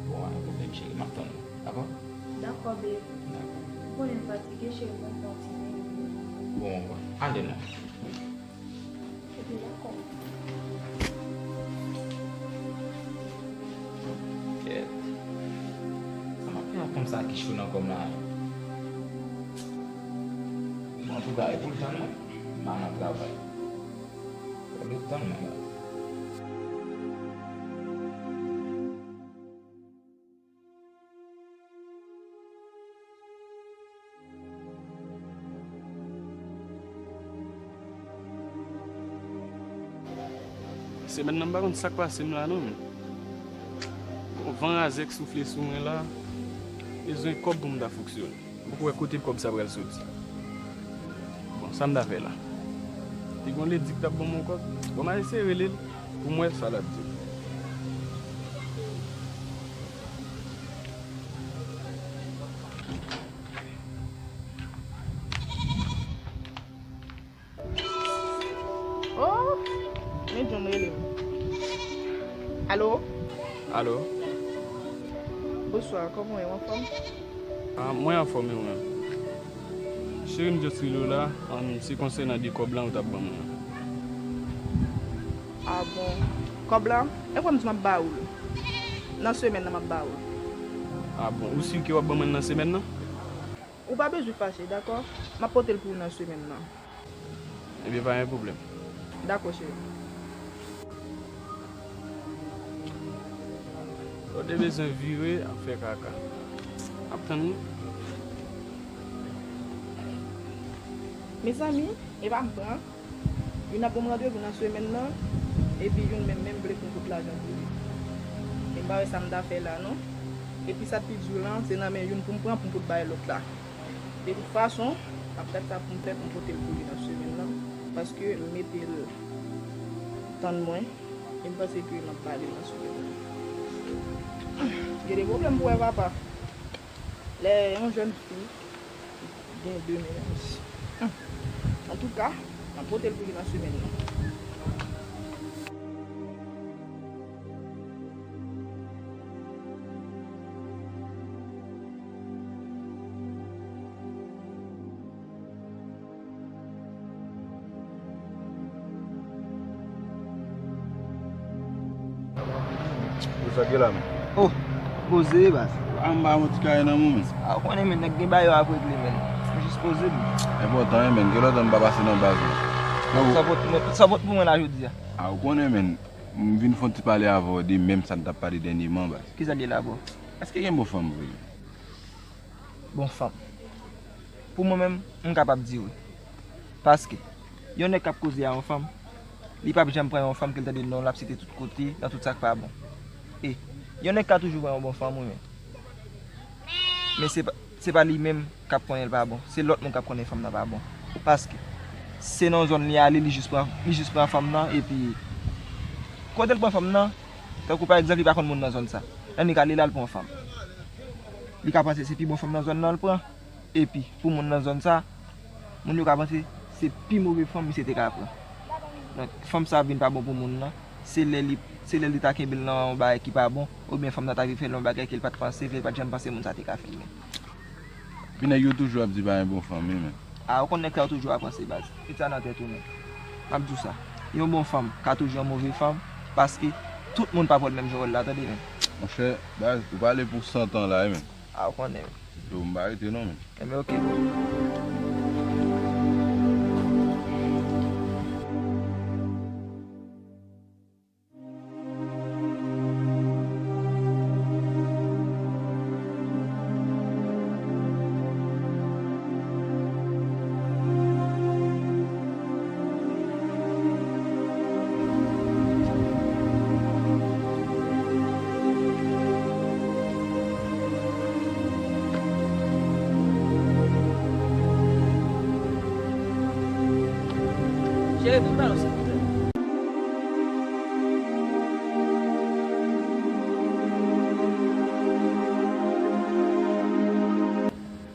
Bon, pa gen pwoblèm, cheri, m ap tann ou, dakò? Dakò, babe. Dakò. Ou konnen m fatige, cheri, bon, m pran ti men. Bon, ale non. Ebyen, dakò. Kèt. Sa m ap fè ak fanm sa ki cho nan kò m la? Bon, antouka, e pou l tann mwen, m al nan travay. Fò l tann mwen la. Semèn nan m pa konn sa k pase m la non, men. Bon, van razè k soufle sou mwen la, bezwen kòb pou m ta fonksyone. M poko wè kote kòb sa pral soti. Bon, sa m ta fè la? Te gen yon ledi k t ap ban m yon kòb. Bon, m a eseye rele l pou m wè sa l ap di m. Oh, men John rele m. Alo? Alo? Bonswa, kòman w ye, w anfòm? Ah, mwen anfòm, e ou menm? Cheri, m just rele w la, um, se konsènan de kòb la ou t ap ban mwen an. Ah bon? Kòb la? E kwè m di m ap ba ou l. Nan semèn nan, m ap ba ou l. Ah bon? Ou si ke w ap ban mwen l nan semèn nan? Ou pa bezwen fache, dakò? M ap pote l pou ou nan semèn nan. Ebyen, pa gen pwoblèm. Dakò, cheri. Lè w te bezwen vire, ap fè kaka. Ap tann ou. Mezanmi, e pa m pran. Youn ap ban m randevou nan semèn nan, epi youn menm, menm vle pou m fout lajan pou li. E m pa wè sa m ta fè la, non. Epi sa k pi di lan, se nan men youn pou m pran, pou m fout bay lòt la. De tout fason, m ap gad sa pou m fè pou m pote l pou li nan semèn nan, paske m mete l tann mwen, e m panse ke m ap ba li nan semèn nan. Gen de pwoblèm pou wè papa. Lè yon jèn fi gen de mennaj. Antouka, m ap pote l pou li nan semèn nan. Ou sa k ye la menm? Oh, poze baz. Anba yon ti kay nan mwen menm. A, ou konnen menm nèg gen bagay yo ap regle menm. M jis poze m. Enpòtan wi menm, gen lontan m pa pase nan baz la. Sa pot pou mwen, sa pot pou mwen la jodi a. A, ou konnen menm, m vin fè yon ti pale avè w de menm sa n t ap pale dènyèman baz. Kisa l ye la bro? Èske gen bon fanm vre? Bon fanm. Pou mwen menm, m kapab di wi. Paske, yon nèg k ap koze a yon fanm, li p ap janm pran yon fanm ke l tande non l ap site tout kote, nan tout sa k pa bon. E, yon nèg ka toujou pran yon bon fanm wi, men. Men se pa, se pa li menm k ap konnen l pa bon. Se lòt moun k ap konnen fanm nan pa bon. Paske, se nan yon zòn li ale, li jis pran, li jis pran fanm nan, epi, kote l pran fanm nan, tankou pa egzanp, li pa konn moun nan zòn sa. Annik ale la, l pran fanm. Li ka panse se pi bon fanm nan zòn nan l pran. Epi, pou moun nan zòn sa, moun yo ka panse se pi move fanm misye te ka pran. Donk, fanm sa vin pa bon pou moun nan. Se lè li, se lè li ta kenbe l nan yon bagay ki pa bon, oubyen fanm nan ta vin fè l yon bagay ke l pa t panse, ke l pa t janm panse moun sa te ka fè l menm. Epi nèg yo toujou ap di pa gen bon fanm wi, men. A, ou konn nèg sa yo toujou ap panse baz. Met sa nan tèt ou, men. M ap di w sa. Yon bon fanm ka toujou yon move fanm, paske tout moun pa pran menm jan wòl la, tande, men. Monchè, baz, ou pale pou san tan la wi, men. A, ou konnen, men. Yo, m pa rete non, men. Enben, oke.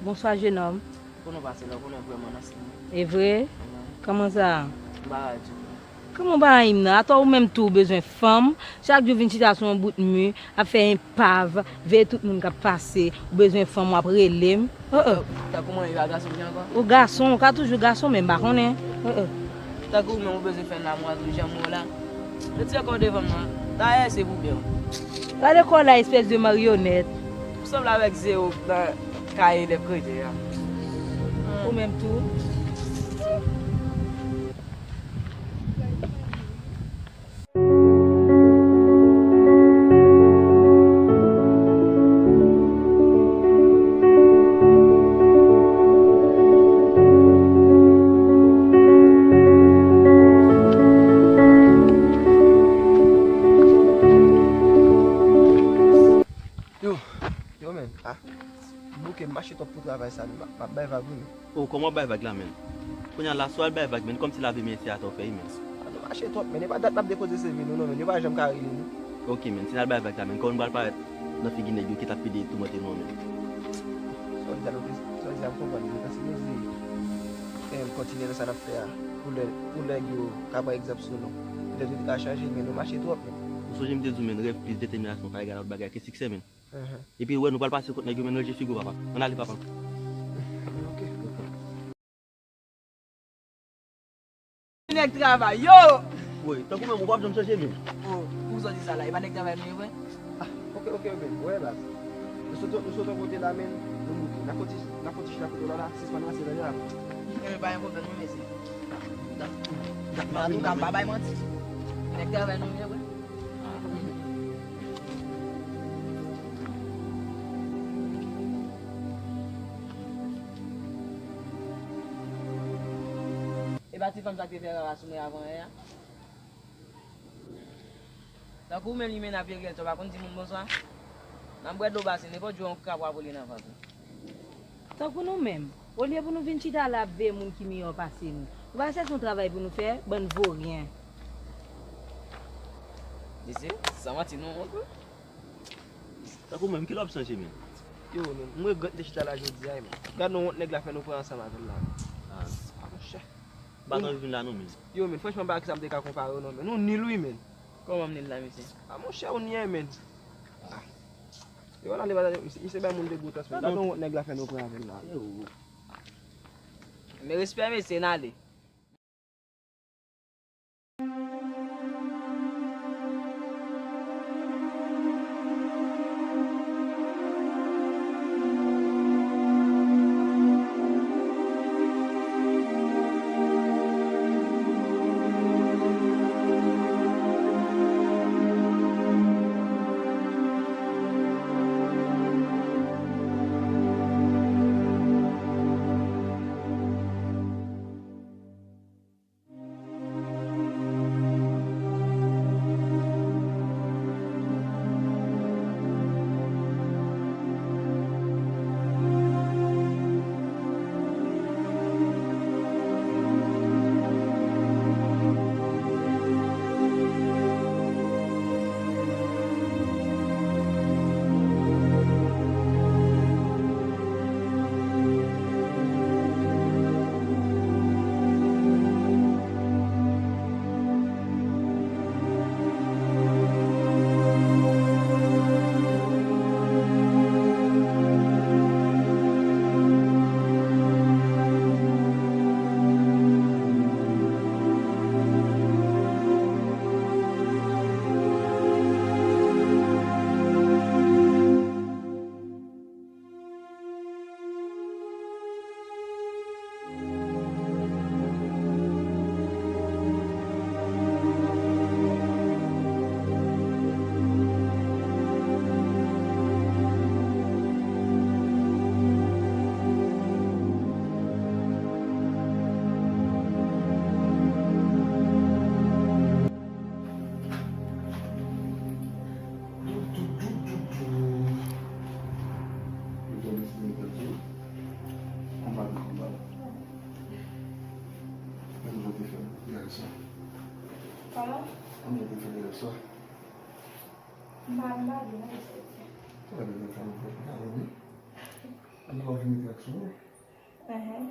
Bonswa, jenòm. Konnen w pase la, w konnen vrèman nan se mwen. E vre? Wi. Kòman sa? M pa mal ditou. Kòman w pa rayi m nan? Atò ou menm tou ou bezwen fanm, chak jou vin chita sou yon bout mi, ap fè enpav, veye tout moun k ap pase, ou bezwen fanm, w ap rele m. Oh, oh. Tankou mwen, yo a gason ki ankò? Ou gason, ou ka toujou gason, men m pa konnen. Oh, oh. Tankou ou menm, ou bezwen fè lanmou a tout jan mwen la. Retire kò w devan m nan. Dayè, se pou byen w. Gade kò w la, espès de maryonèt. Ou sanble avèk zewo nan kaye lèv kretyen an. Ou menm tou. Yo, yo, men, ah, m bouke, m mache twòp pou travay sa, men m ap, m ap bay vag wi, men. Oh, kòman w ap bay vag la, men? Kounye a la, si w al bay vag, men, kòmsi lave men se atò w fè, men. Ah, nou mache twòp, men, e pa dat n ap depoze C V nou, non, men, yo pa janm ka rele nou. Ok, men, si n al bay vag la, men, kòman nou pral parèt nan figi nèg yo ki t ap pede toumante nou an, men? Sa w di a, nou te, sa w di a, m konprann, men, nou ta sipoze, em, kontinye nan sa n ap fè a, pou lè, pou nèg yo ka pran egzanp sou nou. Petèt yo te ka chanje, men nou mache twòp, men. Ou sonje m te di w, men, rèv plis detèminasyon pa egal a lòt bagay ke siksè, men. Epi, ou wè, nou pral pase kot nèg yo, men, ranje figi w, papa. Ann ale, papa. Ok. Nèg travay, yo! Woy, tankou menm, ou p ap janm chanje, men. Oh, pou sa w di sa la, e pa nèg travay nou ye vre? Ah, ok, ok, ok, wè, baz. Nou sot, nou sot yon kote la, men, nou bouke. N a fon ti, n a fon ti chita kote w la, la, sispann ranse, tande la. Eh, pa gen pwoblèm, non, mesye. Antouka, m pa bay manti. Nèg travay nou ye vre. E pa ti fanm sa k te fè rara sou mwen avan yè a? Tankou ou menm li men ap vye rèl, ou pa konn di moun bonswa? Nan bwè dlo basen, nenpòt jou yon krab w ap wole nan vant ou. Tankou nou menm, olye pou nou vin chita la ap veye moun ki miyò pase nou, nou pa chèche yon travay pou nou fè, bann voryen. Mesye, san manti nou wont wi. Tankou menm, kilè w ap chanje, men? Yo, men, m regrèt m te chita la jodi a, men. Gad nou wont nèg la fè nou pran ansanm avè l la. Ah. Ah, monchè. M pa t anvi vin la non, men. Yo, men, franchman, m pa wè kisa m te ka konpare w non, men. Nou nil wi, men. Kòman m nil la, mesye? Ah, monchè, ou nyè, men. Ah. Yo, ann ale, ann ale, misye, misye bay moun de gwo tans, men. Gad nou wont nèg la fè nou pran avè l la. Yo. Men respè, mesye, n ale. Konpa de konpa. Mwen te fè yè swa. Kòman? Mwen te fè yè swa. M pa, m pa byen, non, mesye. Ou pa byen, non, fanm, ou pa byen. An nou vin mete ak sou mwen. Ahan.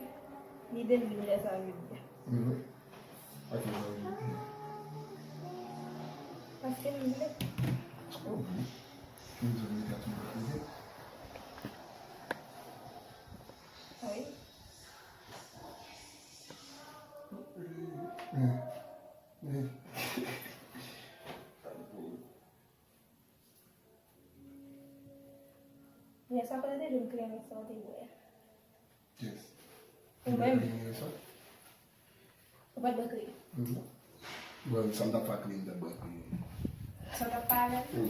Li de mil lè sa vle di. Mhm. Ak sa vle di. Paske m vle. Oh, wi. M vle mete ak sou mwen. Wi. Mhm. Mhm. Yè swa, kote w te jwenn kleyon sa w te bwè a? Yes. Ou menm? Ou te bwè kleyon yè swa? Ou pa t bwè kleyon? Non. Bon, sa m t ap fè ak kleyon, m t ap bwè kleyon. Sa w t ap pale? Wi.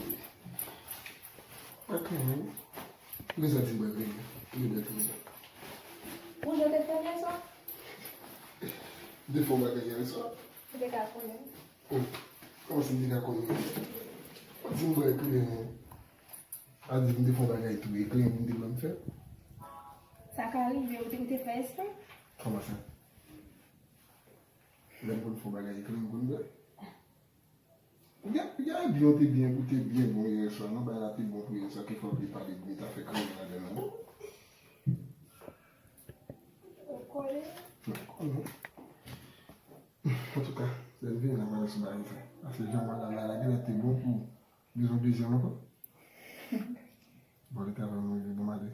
Bwè kleyon, wi. Ou te santi m bwè kleyon? Ou te bwè kleyon? Ou jan w te fè yè swa? M te fè yon bagay yè swa. Ou te ka konnen. Oh, kòman si m te ka konnen? Ou di m bwè kleyon. A di m te fè yon bagay tou, e kleyon m te bwè m fè. Sa ka rive, ou te, ou te fè espre? Kòman sa? Lè m konn fè yon bagay, e kleyon m konn bwè? Ou gen, ou gen byen, ou te byen goute, byen bon yè swa, non, bagay la te bon pou yè swa, ki fè w te pale de ta fè kleyon ladan non. Ou konnen? Non, konnen. Antouka, lè n vini la, m pral sou bagay sa. Paske jan madanm la la genlè te bon pou bezwen bezwen ankò. Bon, li travay mwen vin bon maten.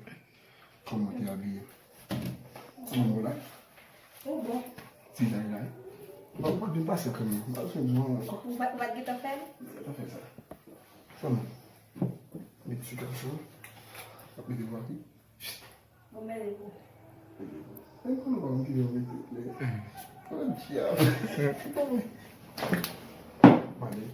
Kòman w te abiye? Kòman w la? Ou bon. Ti zay la. Bon, ou pa t vin pase kanmenm. M pa bezwen di w ankò. Ou pa, ou pa t gentan fè l? M gentan fè sa. Kòman? Met ti kal sa. Ap mete vwapi. Bon, men li bon. Mwen konn pa m ki jan mete, men. Mwen dyab. Mwen ale.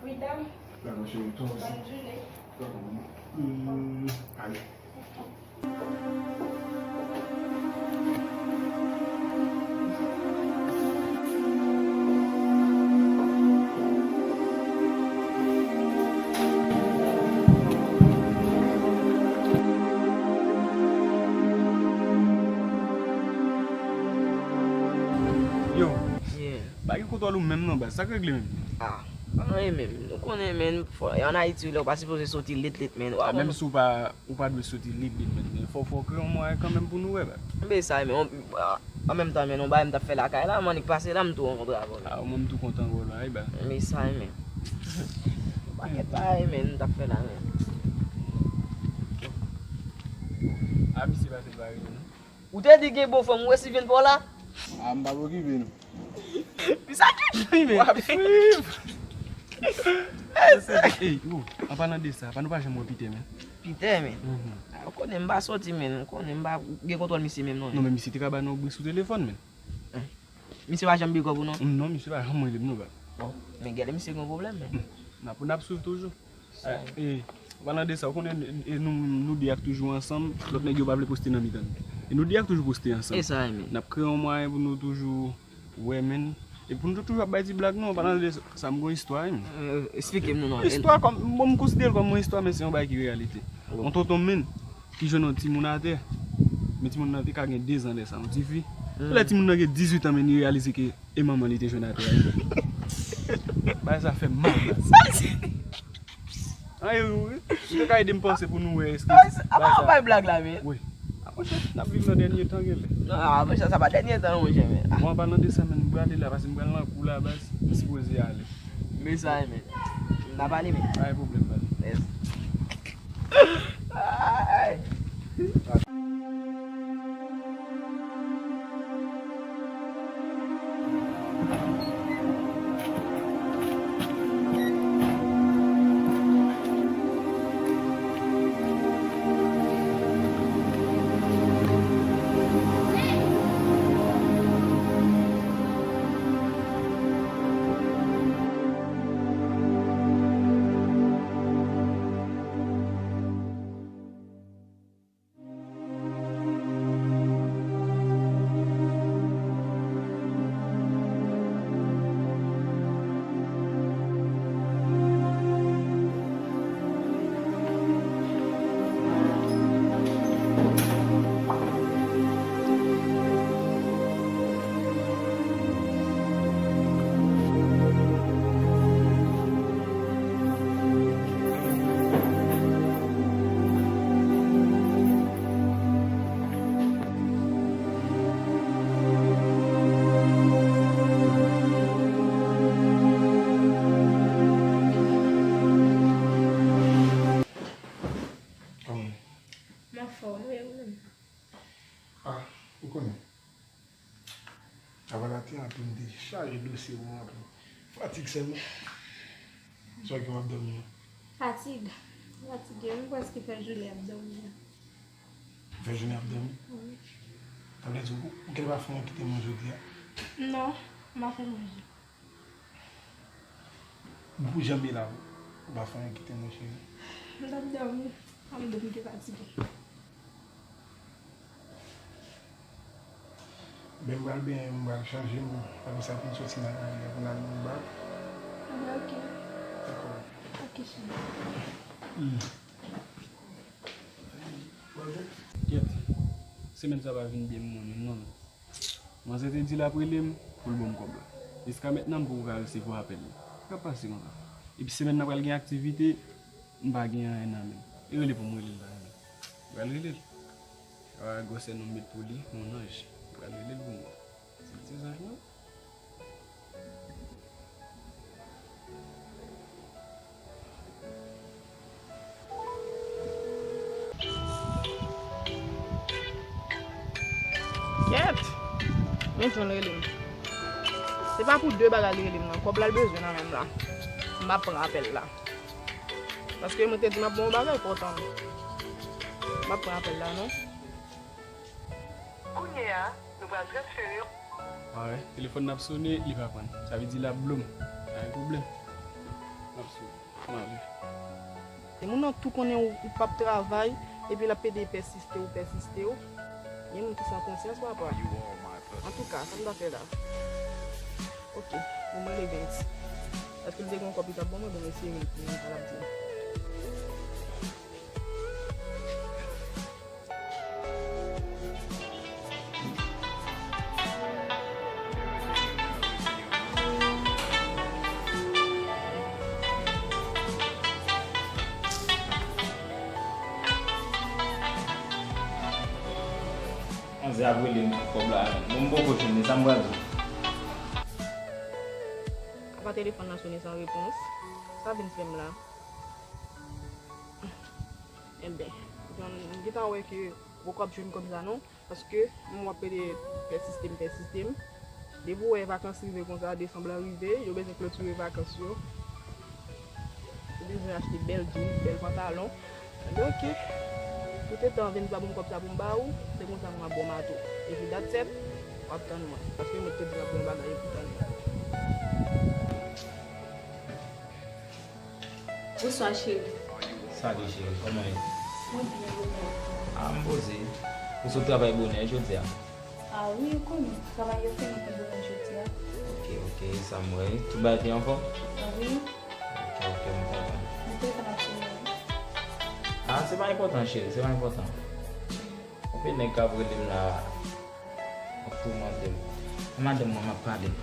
Freedom. Dakò, cheri, tou osi. Bonne journée. Dakò, maman. Hmm, ale. Yo, yeah, pa gen kontwòl ou menm non, baz. Sa k regle menm? Ah, pa anyen menm. Nou konnen, menm, fò, ann Ayiti, lè w pa sipoze soti lit, lit, menm. Ou pa menm konn si w pa Ou pa dwe soti lit lit, men, men fò, fò w kreye yon mwayen kanmenm pou nou wè, baz. Men sa, men, an, an menm tan, men, yon bagay m t ap fè lakay la, m annik pase la, m tou rankontre avè w, men. Ah, mwen, m tou kontan wè w la, wi, baz. Men sa, men. Yon pakèt bagay, men, m t ap fè la, men. Ah, misye pa fè l pa rive, non. Ou te di gen bon fanm, ou resi vin pa w la? Ah, m pa okipe nou. Sa ki pi, men. W ap swiv. Ey, ou, an palan de sa, pa nou pa janm wè Peter, men. Peter, men. Mhm. Ah, ou konnen m pa soti, men. Ou konnen m pa gen kontwòl misye menm, non. Non, men misye te ka ba nou yon bri sou telefòn, men. Misye pa janm big up ou non? Non, misye pa janm rele m non, baz. Bon, men gade misye gen yon pwoblèm, men. Hmm. N ap, n ap swiv toujou. Sa. E, e, an palan de sa, ou konnen, e, nou, nou de a k toujou ansanm, lòt nèg yo pa vle poste nan mitan nou. E nou de a k toujou poste ansanm. E sa, men. N ap kreye yon mwayen pou nou toujou wè, men. E pou nou toujou ap bay ti blag, non, an palan de sa, m gen yon istwa, men. Euh, eksplike m, non, non. Istwa kòm, bon, m konsidere l kòm yon istwa, men se yon bagay ki reyalite. Bon. Yon tonton, men, ki jwenn yon timoun atè. Men timoun nan te ka gen de zan lè sa, yon tifi. Hmm. Lè timoun nan gen dizuit an, men li reyalize ke e manman li te jwenn atè a. Bagay sa fè m mal, baz. Sa l di? An, e wi, wi. Ou te ka ede m panse pou nou wè èske bagay sa. Bay blag la, men. Wi. A, monchè, n ap viv nan dènye tan, genlè. Non, a, monchè, sa pa dènye tan, monchè, men. Bon, an palan de sa, men, m prale la, paske m pral nan kou la, baz. M sipoze ale. Men sa, men. M t ap ale, men. Pa gen pwoblèm, baz. Yes. Ay. Mèsi pou w anpil. Fatig sèlman. Sa w gen w ap dòmi an? Fatig. Fatige, m prèske fè jounen ap dòmi an. Ou fè jounen ap dòmi? Wi. Sa vle di ou, ou genlè pa fè yon kite mwen jodi a? Non, m pa fè manje. Ou janm ye la, ou pa fè yon kite mwen cheri. M t ap dòmi. Ann dòmi, m te fatige. Ben, m pral benyen, m pral chanje m. Apre sa, pou m soti nan lari a, pou n al nan bar. Anben, ok. Dakò. Ok, cheri. Kèt. Semèn sa pa vin byen pou mwen menm non. Manzè te di l ap rele m pou l ban m kòb la. Jiska mentnan m poko ka resevwa apèl li. Sa k ap pase konsa? Epi semèn nan pral gen aktivite, m pa gen anyen nan men m. E rele pou m rele l la. M pral rele l. A, gwosè non m met pou li, yon anj. M pral rele l pou mwen. Se ti zanj mwen. Kèt! Yon tonn rele m. Se pa pou de bagay li rele m nan. Kòb la l bezwen nan men m la. M ap pran apèl la. Paske mwen te di m ap ba w yon bagay enpòtan. M ap pran apèl la non. Kounye a, nou pral transfere w. Alright, telefòn nan ap sone, li pa pran. Sa vle di l ap blo m. Pa gen pwoblèm. L ap sone. M ale. E moun nan tou konnen ou, ou p ap travay, epi l ap pede pèsiste w, pèsiste w. Gen moun ki san konsyans, papa. Antouka, sa m ta fè la? Ok, bon, mwen leve. Èske l te gen yon kòb li t ap ban mwen? Bon, eseye vin pou mwen, sa l ap di m. Manzè ap rele m pou kòb la menm. Bon, m poko jwenn li, sa m pral di w? Apa telefòn nan sone san repons. Sa vin fè m la? Enben, m gentan wè ke ou poko ap jwenn kòb sa non, paske m wè w ap pede pèsiste m, pèsiste m. Depi w wè vakans rive konsa, desanm lan rive, yo bezwen klotire vakans yo. Ou bezwen achte bèl djins, bèl pantalon. Enben, ok. Ou te tan vin pa ban m kòb sa pou m ba ou, se konsa m ap ba w mato. Epi dat sèt, w ap tann mwen, paske mwen te di m ap ba w bagay, epi tann mwen. Bonswa, cheri. Salut, cheri. Kòman w ye? Mwen byen, e ou menm? Ah, m poze. Ou sot travay bonè jodi a? Ah wi, ou konnen, travay yo fini pi bonè jodi a. Ok, ok, sa m wè. Tout bagay te anfòm? Ah wi. Ok, ok, m kontan. Mwen te konn ap sone wi. Ah, se pa enpòtan, cheri, se pa enpòtan. Anpil nèg k ap rele m la. Ap toumante m. Madanm mwen, m ap pale.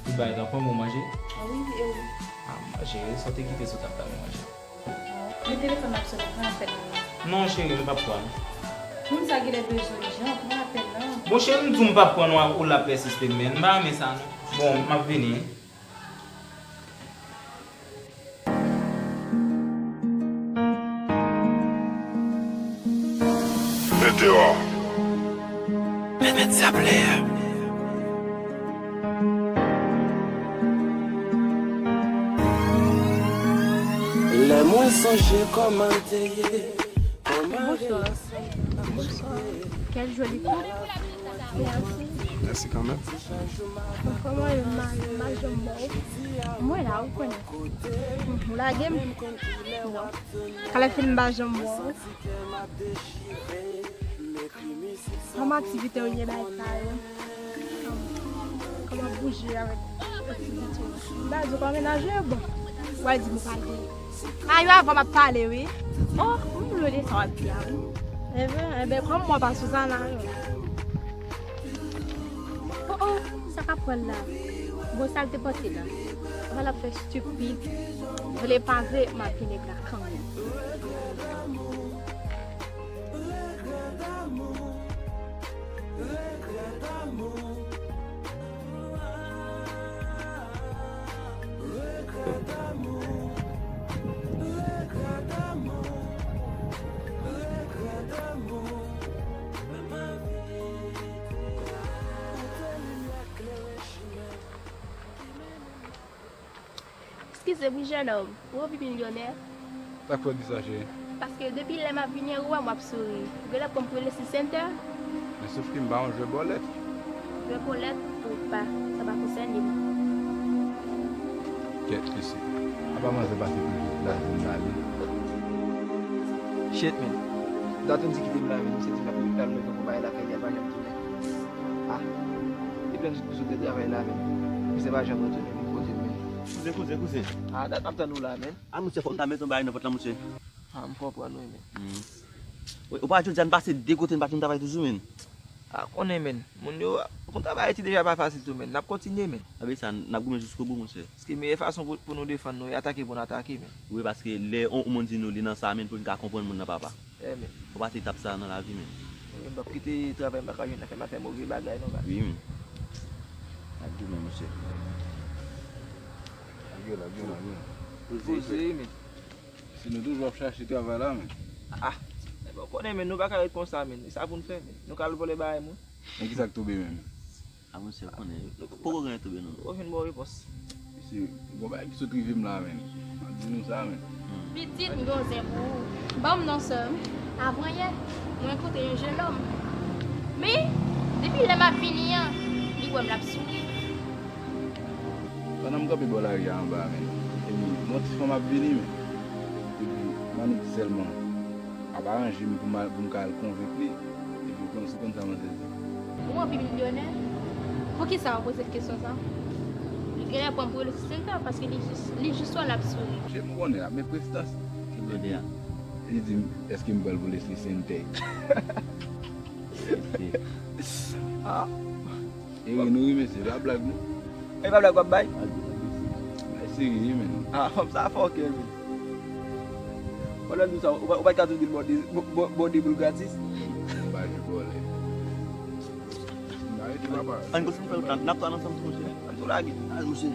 Tout bagay t anfòm, ou manje? Ah wi, e ou? Ah, m manje wi, sa w te kite sou tab la, m manje. Ah, men telefòn nan ap sone, pran apèl la. Non, cheri, m p ap pran. Moun sa genlè bezwen ijan, pran apèl la. Bon, cheri, m di w m p ap pran non, ou la pèsiste, men m pa renmen sa, non. Bon, m ap vini. Mete yo. Mete sa plè. Lè mwen sonje kòman te ye, kòman... Bonsoir. Bonsoir. Quel joli couple. Merci. Merci quand même. Kòman yo, m pa, m pa janm wè w? Mwen la, ou konnen. Ou lage m? Non. Kalè fè m pa janm wè w. Kòman aktivite w ye, bagay sa yo? Kòman bouje avèk aktivite w? M ta di w pa menaje yo, bon. Ou al di m ou pa gen. A yo avan m ap pale wi. Oh, m vle de sa w ap di a wi. Enben, enben, kòm mwen pa sou sa la yo. Oh, oh, sa k ap pran la? Bon, sa l te pote la. Apa l ap fè stupid. Vle pa vle, m ap vin nèg la kanmenm. Eskize wi, jennonm, ou anvi milyonè? Sa k fè w di sa, cheri? Paske depi lè m ap vini an, ou wè m w ap souri. Ou genlè pran m pou Leslie Center? Men sof ke m pa yon jwè bòlèt. Jwè bòlèt ou pa, sa pa konsène m. Kèt, mesye. Apa manzè pase toujou la, vin la, li. Shit, man. Dat ou di kite m la, men misye di l ap, l ap leve pou bay lakay li, a pa janm tounen. Ah. Depi lè misye sot de travay la, men misye pa janm retounen, men kote l, men. Kouzen, kouzen, kouzen. Ah, dat m ap tann ou la, men. Ah, monchè, fòk ta met yon bagay nan vant lan, monchè. Ah, m konprann, wi, men. Hmm. Wi, ou pa jodi a n pase de kote, n pa jwenn travay toujou, men. Ah, konnen, men. Moun yo, pou travay Ayiti deja pa fasil tou, men. N ap kontinye, men. Apre sa, n ap goumen jiskobou, monchè. Paske meyè fason pou, pou nou defann nou, e atake pou n atake, men. Wi, paske lè yon, yon moun di nou li nan sa, men, pou n ka konprann moun nan, papa. Eh, men. Fò pase etap sa nan lavi, men. Wi, m p ap kite travay m pa ka jwenn nan fè m al fè move bagay, non, baz. Wi, men. N ap goumen, monchè. Lage, lage, lage. Poze, men. Si nou toujou ap chache travay la, men. Ah, men bon, konnen, men nou pa ka ret konsa, men. E sa pou n fè, men. Nou ka al vòlè bagay moun. Men ki sa k tonbe, men? A, monchè, konnen. Poko gen tonbe, non. Poko jwenn bon repons. Mesye, gon bagay ki sot rive m la, men. Di nou sa, men. Hmm. Pitit, m gen yon zen pou ou. Ban m non, sè m. Avanyè, mwen rankontre yon jennonm. Men, depi lè m ap vini an, li wè m, l ap souri. Pandan m kanpe bò lari a anba a, men, epi m wè yon ti fanm ap vini, men. Epi m annik sèlman ap aranje m pou m al, pou m ka al konvenk li. Epi w konn, se konn sa manzè di. Ou anvi milyonè? Poukisa w poze l kesyon sa? Li genlè pran m pou Leslie Center paske li jis, li jis wè l ap souri. Monchè, m konnen, men prestans. Ki blonde a? Li di m, èske m pral pou Leslie Center? Ah. E wi, nou ri, mesye, pa blag, non. E pa blag w ap bay? Bay serye, men. Ah, fanm sa fòkè, men. Pandan nou sa, ou pa, ou pa t ka toujou di l bòde, bò-, bò-, bòde pou l gratis? Bay li bòlè. N a rete, papa. Ann kontinye fè wout la. N ap pran ansanm tou, monchè. Ann tou lage. Al, monchè.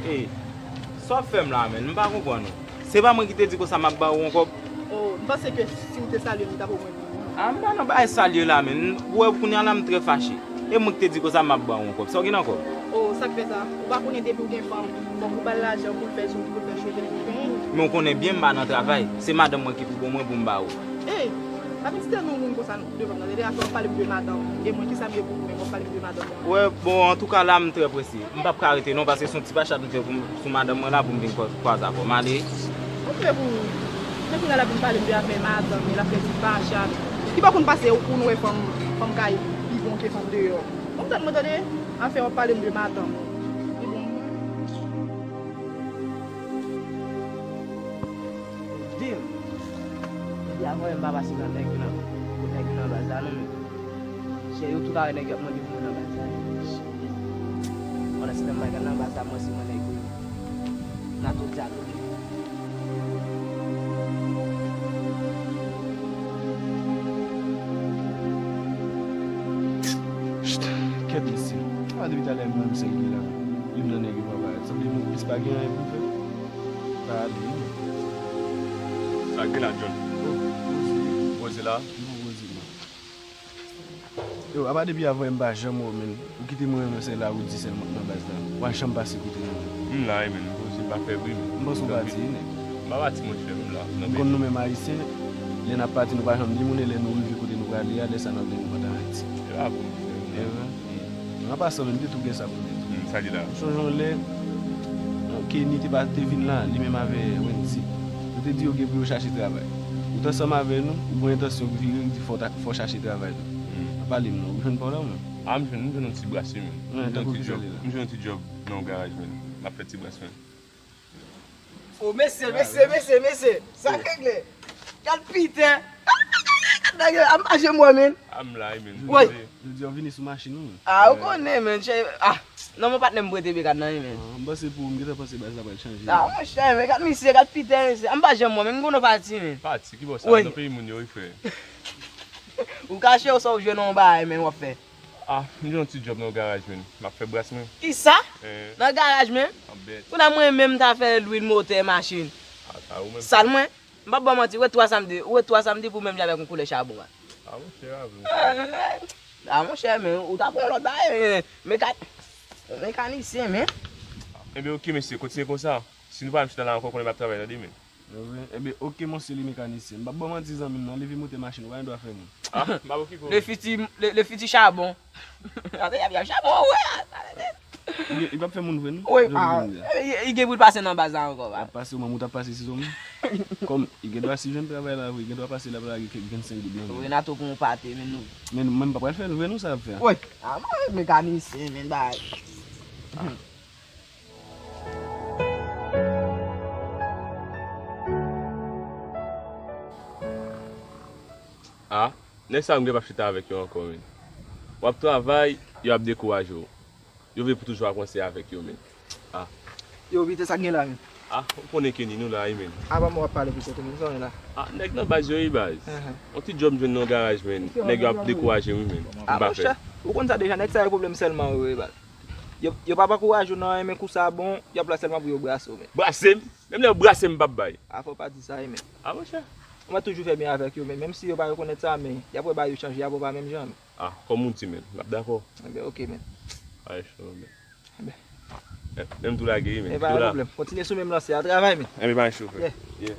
Ey, sa w ap fè m la, menn? M pa konprann ou. Se pa mwen ki te di konsa m ap ba ou yon kòb? Oh, m panse ke si w te salye m, m t ap ofri w. A, m pa nan bagay salye la, menn. Ou wè, kounye a la, m trè fache. E mwen ki te di konsa m ap ba ou yon kòb. Sa w gen nan kò w? Oh, sa k fè sa? Ou pa konnen depi w gen fanm, fòk ou ba l lajan pou l fè, pou l fè cheve l epi penyen? Men w konnen byen m pa nan travay. Se madanm mwen ki pou ban mwen pou m ba ou. Ey, pa vin site non moun konsa devan m nan. Tande, afè w ap pale m de madanm. E mwen, kisa m ye pou ou menm, w ap pale m de madanm mwen? Wè, bon, antouka, la, m trè prese. M p ap ka rete non, paske se yon ti pachat m fè pou m, sou madanm mwen la pou m vin kwa-, kwaze avè w. M ale. Ou vle pou ou. Men kounye a l ap vin pale m de afè madanm, l ap fè ti pachat. Li pa konn pase ou, ou wè fanm, fanm kay pi bon ke fanm deyò. Bon, tande mwen, tande, afè w ap pale m de madanm. Li bon. Di m. Depi avan, m pa pase nan nèg yo nan, pou nèg yo nan baz la, non, men. Chè yo tout a wè nèg yo ap mande pou mwen nan baz la. Pandan se tan m pa ka nan baz la, mwen se mwen nèg yo. N a tout dialoge. Chut, kèt mesye. A, depi talè m wè misye ki la. Youn nan nèg yo pa parèt. Sanble mwen plis pa gen anyen pou m fè. Pa ale, wi. Sa gen la, John? Oh, Rosie. Rosie la? Non, Rosie, non. Yo, apa depi avan m pa janm wè w, menn. Ou kite mwen renmen se la ou di sèlman nan baz la. Ou pa janm pase kote mwen. M la, wi, menn. Rosie pa fè bri, menn. M panse w pati, wi, nèg. M pa pati, monchè, m la. M konn nou menm Ayisyen, lè n ap pati, nou pa janm di moun, e lè nou rive kote nou prale a, lè sa n ap vin kontan Ayiti. E pa bon, monchè, m la. E vre? An pasan, menm, m te tou gen sa pou m te di. Hmm, sa li la? M sonje yon lè, Kenny te pa, te vin la, li menm avè Wendy. Yo te di yo gen pou yo chache travay. Ou t ansanm avè nou, ou pran entansyon vire, ou di fò w ta, fò w chache travay tou. Hmm. Pa pale m non, ou jwenn pa w la, mwen. A, m jwenn, m jwenn yon ti bras, wi, men. M jwenn yon ti djòb, m jwenn yon ti djòb nan yon garaj, men. M ap fè ti bras, men. Oh, mesye, mesye, mesye, mesye. Sa k regle? Gad piten. Gad bagay, gad bagay. A m pa janm wè, men. A m la, wi, men. Woy. Jodi a w vini sou machin ou, men. A, ou konnen, men. Chè, a. Non, mon patnè m prete bekad nan, wi, men. A, m panse pou ou, m gentan panse baz la pral chanje. A, monchè, men gad misye, gad piten, mesye. A m pa janm wè, men m konnen w pati, men. Pati? Ki bò sa? Nan peyi moun yo, wi, frè. Ou kache ou sa w jwenn yon bagay, men w ap fè. Ah, m jwenn yon ti djòb nan yon garaj, menn. M ap fè bras, menn. Kisa? Eh. Nan garaj, menn? An bèt. Kounye a mwen menm, m ta fè lwil motè machin. Ah, sa ou menm? Sal mwen? M p ap ba w manti, ret twa samdi, ret twa samdi pou menm jan avèk yon koulè chabon a. Ah, monchè, avè w. Ah, monchè, men, ou ta pran lòt bagay, men, meka-, mekanisyen, men. Ebyen, oke, mesye, kontinye konsa. Si nou pa menm chita la ankò, konnen m ap travay, tande, men. Ebyen, ebyen, oke, monchè, li mekanisyen. M p ap ba w manti, zanmi m, non, li vin moute machin, ou pa gen dwa fè moun. Ah, m ap okipe w. Le fiti, le, le fiti chabon. Gade, y ap, y ap chabon, wè. Li, li p ap fè moun vre, non? Wi, ah, li, li gen pou l pase nan baz la ankò, ba. L ap pase, ou menm ou t ap pase si zòm. Kòm, li gen dwa si jwenn travay la vre, li gen dwa pase l ap lage kèk vennsenk goud nan men l. Renato pran yon pate, men nou. Men, men m pa pral fè l vre, non, sa l ap fè a. Wi, ah, mwen, mekanisyen, men, bay. Ah, nèg sa yo m gen p ap chita avèk yo ankò, men. W ap travay, yo ap dekouraje w. Yo vle pou toujou ap ranse avèk yo, men. Ah. Yo, Vite, sa k gen la, men? Ah, ou konnen Kenny, nou la, wi, men. Apa mwen w ap pale pou sèten moun, sa w gen la? Ah, nèg nan baz yo, wi, baz. Yon ti djòb m jwenn nan yon garaj, men. Nèg yo ap dekouraje m, wi, men. Ah, monchè, ou konn sa deja, nèg sa yo pwoblèm sèlman yo, wi, baz. Yo, yo p ap ankouraje w nan anyen, men kou sa bon, y ap la sèlman pou yo brase w, men. Brase m? Menm lè yo brase m, m p ap bay. Ah, fò w pa di sa, wi, men. Ah, monchè. Mwen toujou fè byen avèk yo, men menm si yo pa rekonèt sa, men y ap wè bagay yo chanje, y ap wè pa menm jan, men. Ah, kòm ou di, men, m ap dakò. Enben, oke, men. Ay, cho, men. Enben. Eh, menm tou lage, wi, men. E pa gen pwoblèm. Kontinye sou menm lansè a, travay, men. Enben, pa cho, frè. Yeah. Yeah.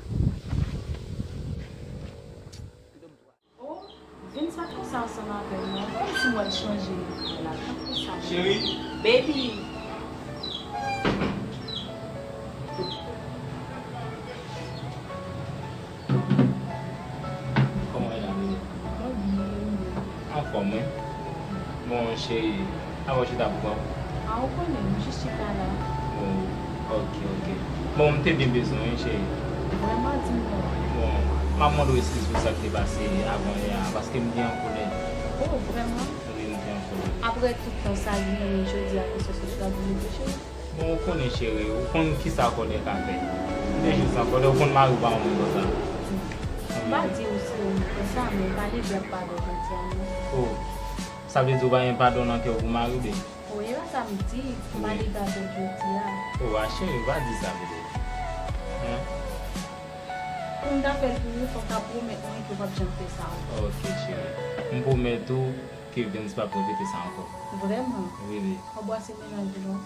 Oh, Vince pa t konsa ansanm avè m non. Kòmsi m wè l chanje la, pa t konsa non. Cheri. Baby. Kòman w ye la, bebe? Mwen byen, e ou menm? Anfòm, wi. Bon, cheri, apa w chita pou kò w? A, ou konnen, m jis chita la. Oh, ok, ok. Bon, m te byen bezwen w, wi, cheri. Vrèman, di m non. Bon, m ap mande w eskiz pou sa k te pase avan yè a, paske m te an kòlè. Oh, vrèman? Wi, m te an kòlè. Apre tout tan sa, li menm jodi a, ke se sou chita pou mete, cheri? Bon, ou konnen, cheri, ou konn kisa kòlè ka fè. M te jis an kòlè, ou konn mari w pa yon moun konsa. M pa di w se ou m konsa, men m pa leve ap padon jodi a non. Oh, sa vle di ou pa gen padon nan kè w pou mari w, bebe? Wi, e pa sa m di, m pa leve avè l jodi a. Oh, a cheri, ou pa di sa, bebe. Hein? Pou m ta fè l pou ou, fò w ta pwomèt mwen ke w p ap janm fè sa ankò. Ok, cheri. M pwomèt ou ke Vince p ap repete sa ankò. Vrèman? Wi, wi. W ap bwase mennaj ou non.